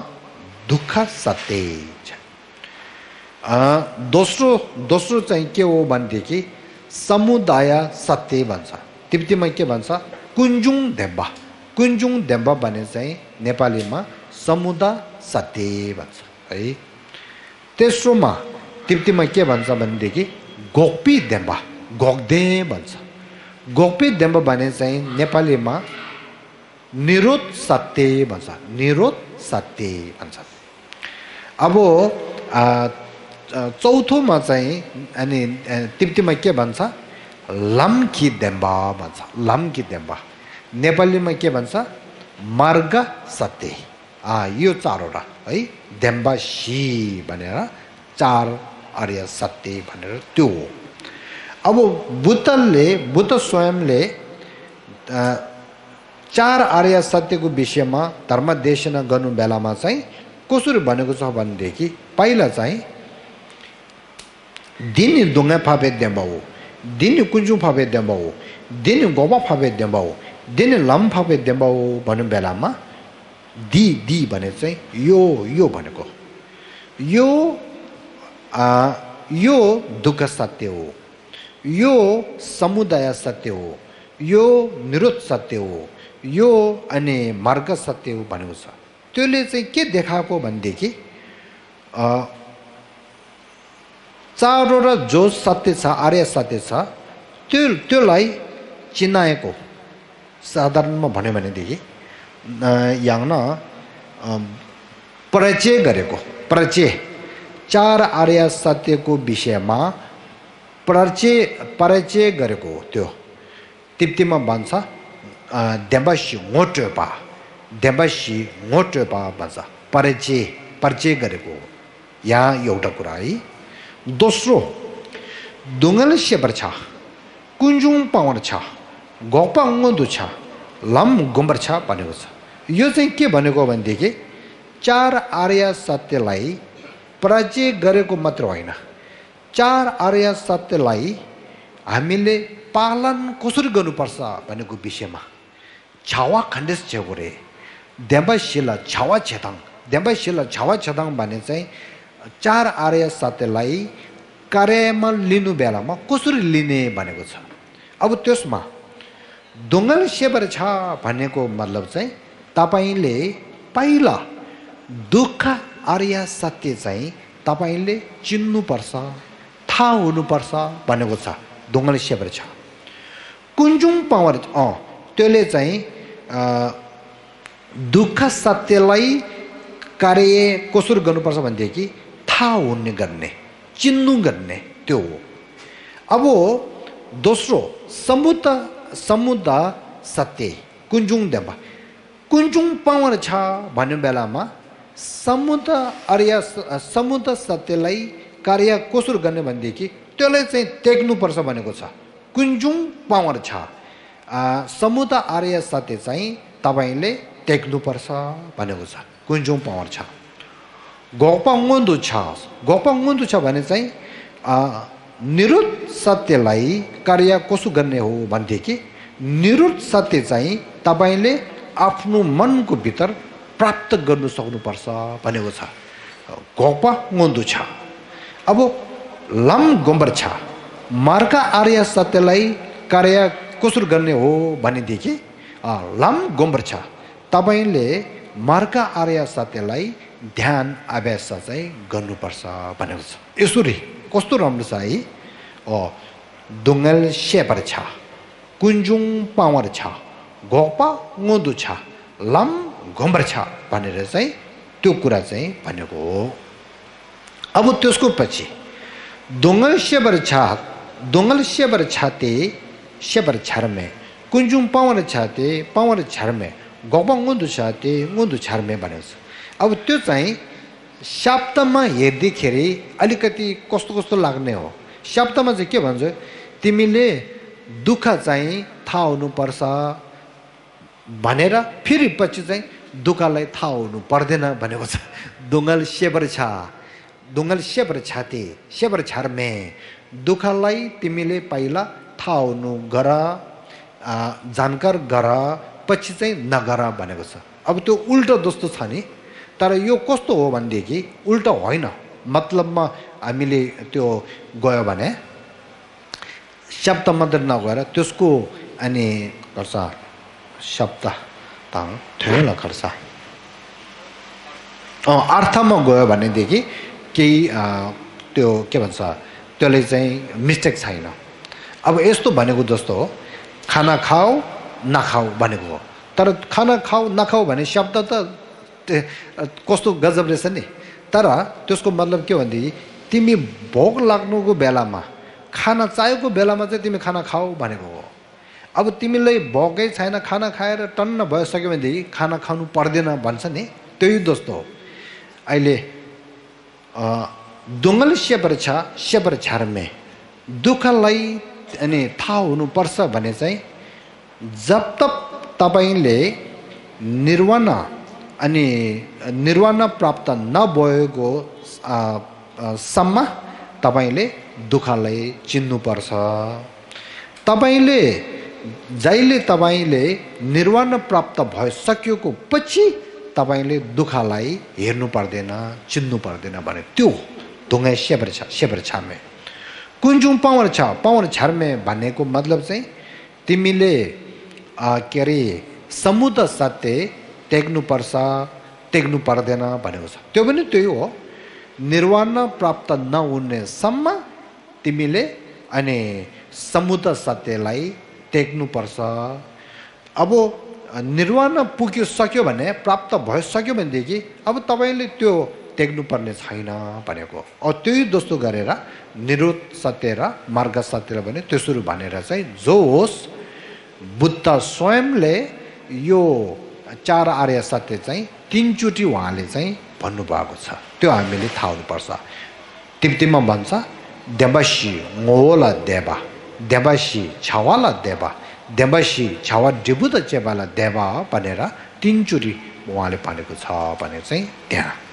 दुःख सत्य छ दोस्रो चाहिँ के हो भनेदेखि समुदाय सत्य भन्छ तिब्बतीमा के भन्छ कुन्जुङ डेम्बा भने चाहिँ नेपालीमा समुदाय सत्य भन्छ है तेस्रोमा तिब्बतीमा के भन्छ भनेदेखि गोक्पी डेम्बा गोक्दे भन्छ गोक्पी डेम्बा भने चाहिँ नेपालीमा निरोध सत्य भन्छ निरोध सत्य भन्छ अब चौथोमा चाहिँ अनि तिब्बतीमा के भन्छ लम्की डेम्बा भन्छ लम्की डेम्बा नेपालीमा के भन्छ मार्ग सत्य यो चारवटा है डेम्बा सी भनेर चार आर्य सत्य भनेर त्यो हो अब बुद्ध स्वयंले चार आर्य सत्यको विषयमा धर्म देशना गर्नु बेलामा चाहिँ कसरी भनेको छ भनेदेखि पहिला चाहिँ दिने दुङ्गा फाबे डेम्बा हो दिने कुन्जुङ फाबे डेम्बा हो दिने गोबा फाबे डेम्बा हो दिने लम फाबे डेम्बा हो भन्नु बेलामा दी भने चाहिँ यो भनेको यो दुःख सत्य हो यो समुदाय सत्य हो यो निरोध सत्य हो यो अनि मार्ग सत्य हो भनेको छ त्यसले चाहिँ के देखाएको भनेदेखि चारवटा जो सत्य छ आर्य सत्य छ त्योलाई चिनाएको साधारणमा भन्यो भनेदेखि यहाँ परिचय गरेको परिचय चार आर्य सत्यको विषयमा परिचय गरेको हो त्यो तिब्बतीमा भन्छ डेम्बासी ngotrpa भन्छ परिचय गरेको हो यहाँ एउटा कुरा है दोस्रो दुङ्गल सेबर छ कुन्जुङ पावर छ गोपा उँदो छ लम गुम्बर छ भनेको छ यो चाहिँ के भनेको भनेदेखि चार आर्य सत्यलाई परिचय गरेको मात्र होइन चार आर्य सत्यलाई हामीले पालन कसरी गर्नुपर्छ भनेको विषयमा छावा खण्डेस छेगोरे देवशिला छावा छेदाङ भने चाहिँ चार आर्य सत्यलाई कार्यमा लिनु बेलामा कसरी लिने भनेको छ अब त्यसमा दुङ्गल सेबर छ भनेको मतलब चाहिँ तपाईले पहिला दुःख आर्य सत्य चाहिँ तपाईले चिन्नुपर्छ थाहा हुनुपर्छ भनेको छ दुङ्गल सेबर छ कुन्जुङ पावर त्यसले चाहिँ दुःख सत्यलाई कार्य कसरी गर्नुपर्छ भनेदेखि थाहा हुने गर्ने चिन्नु गर्ने त्यो हो अब दोस्रो समुदाय सत्य कुन्जुङ डेम्बा कुन्जुङ पावर छ भन्ने बेलामा समुदाय सत्यलाई कार्य कसरी गर्ने भनेदेखि त्यसलाई चाहिँ त्याग्नुपर्छ भनेको छ कुञ्जुङ पावर छ समुद्र आर्य सत्य चाहिँ तपाईले टेक्नुपर्छ भनेको छ कुञ्जुङ पावर छ गोपाङ्गुन्दु छ भने चाहिँ निरुत सत्यलाई कार्य कसो गर्ने हो भनेदेखि निरुत सत्य चाहिँ तपाईले आफ्नो मनको भित्र प्राप्त गर्न सक्नुपर्छ भनेको छ गोपाङ्गुन्दु छ अब लम गोम्बर छ मार्ग आर्य सत्यलाई कार्य कसो गर्ने हो भनेदेखि लम गोम्बर छ तपाईले मार्ग आर्य सत्यलाई ध्यान अभ्यास चाहिँ गर्नुपर्छ भनेको छ यसरी कस्तो राम्रो छ है दुङ्गल सेपर छ कुञ्जुङ पावर छ गोपा गोदु छ लम घोम्बर छ भनेर चाहिँ त्यो कुरा चाहिँ भनेको हो अब त्यसको पछि दुङ्गल सेपर छाते सेपर छर्मे कुञ्जुङ पावर छर्मे गोपा गोदु छाते गोदु छर्मे भनेको छ अब त्यो चाहिँ शब्दमा हेर्दाखेरि अलिकति कस्तो कस्तो लाग्ने हो शब्दमा चाहिँ के भन्छ तिमीले दुःख चाहिँ थाहा हुनुपर्छ भनेर फेरि पछि चाहिँ दुःखलाई थाहा हुनु पर्दैन भनेको छ दुङ्गल सेपर छाते सेपर छर्मे दुःखलाई तिमीले पहिला थाहा हुनु गर जानकार गर पछि चाहिँ नगर भनेको छ अब त्यो उल्टो जस्तो छ नि तर यो कस्तो हो भनेदेखि उल्टो होइन मतलबमा हामीले त्यो गयो भने शब्द मात्र नगएर त्यसको अनि गर्छ शब्द ताङ थेला गर्छ अर्थमा गयो भनेदेखि केही त्यो के भन्छ त्यसले चाहिँ मिस्टेक छैन अब यस्तो भनेको जस्तो हो खाना खाऊ नखाऊ भनेको हो तर खाना खाऊ नखाऊ भने शब्द त कस्तो गजब रहेछ नि तर त्यसको मतलब के भनेदेखि तिमी भोक लाग्नुको बेलामा खाना चाहेको बेलामा चाहिँ तिमी खाना खाऊ भनेको हो अब तिमीलाई भोकै छैन खाना खाएर टन्न भइसक्यो भनेदेखि खाना खानु पर्दैन भन्छ नि त्यही जस्तो हो अहिले दुङ्गल सेपर छर्मे दुःखलाई अनि थाहा हुनुपर्छ भने चाहिँ जब तक तपाईँले निर्वाण प्राप्त नभएको सम्म तपाईले दुःखलाई चिन्नुपर्छ जहिले तपाईले निर्वाण प्राप्त भइसकेको पछि तपाईले दुःखलाई हेर्नु पर्दैन चिन्नु पर्दैन भने त्यो दुङ्गै सेपर छर्मे कुञ्जुङ पावर छर्मे भन्नेको मतलब चाहिँ तिमीले के अरे समुद्र सत्य टेक्नु पर्दैन भनेको छ त्यो पनि त्यही हो निर्वाण प्राप्त नहुनेसम्म तिमीले अनि समुद्र सत्यलाई टेक्नुपर्छ अब निर्वाण पुगिसक्यो भने प्राप्त भइसक्यो भनेदेखि अब तपाईँले त्यो टेक्नुपर्ने छैन भनेको अब त्यही जस्तो गरेर निरोध सत्य र मार्ग सत्यलाई भने त्यसरी भनेर चाहिँ जो होस् बुद्ध स्वयंले यो चार आर्य सत्य चाहिँ तीनचोटि उहाँले चाहिँ भन्नुभएको छ त्यो हामीले थाहा हुनुपर्छ तिब्बतीमा भन्छ देवशी ngola देवा देवशी छावाला देवा देवशी छावा डिबुद चेबाला देवा भनेर तीनचोटि उहाँले भनेको छ भने चाहिँ त्यहाँ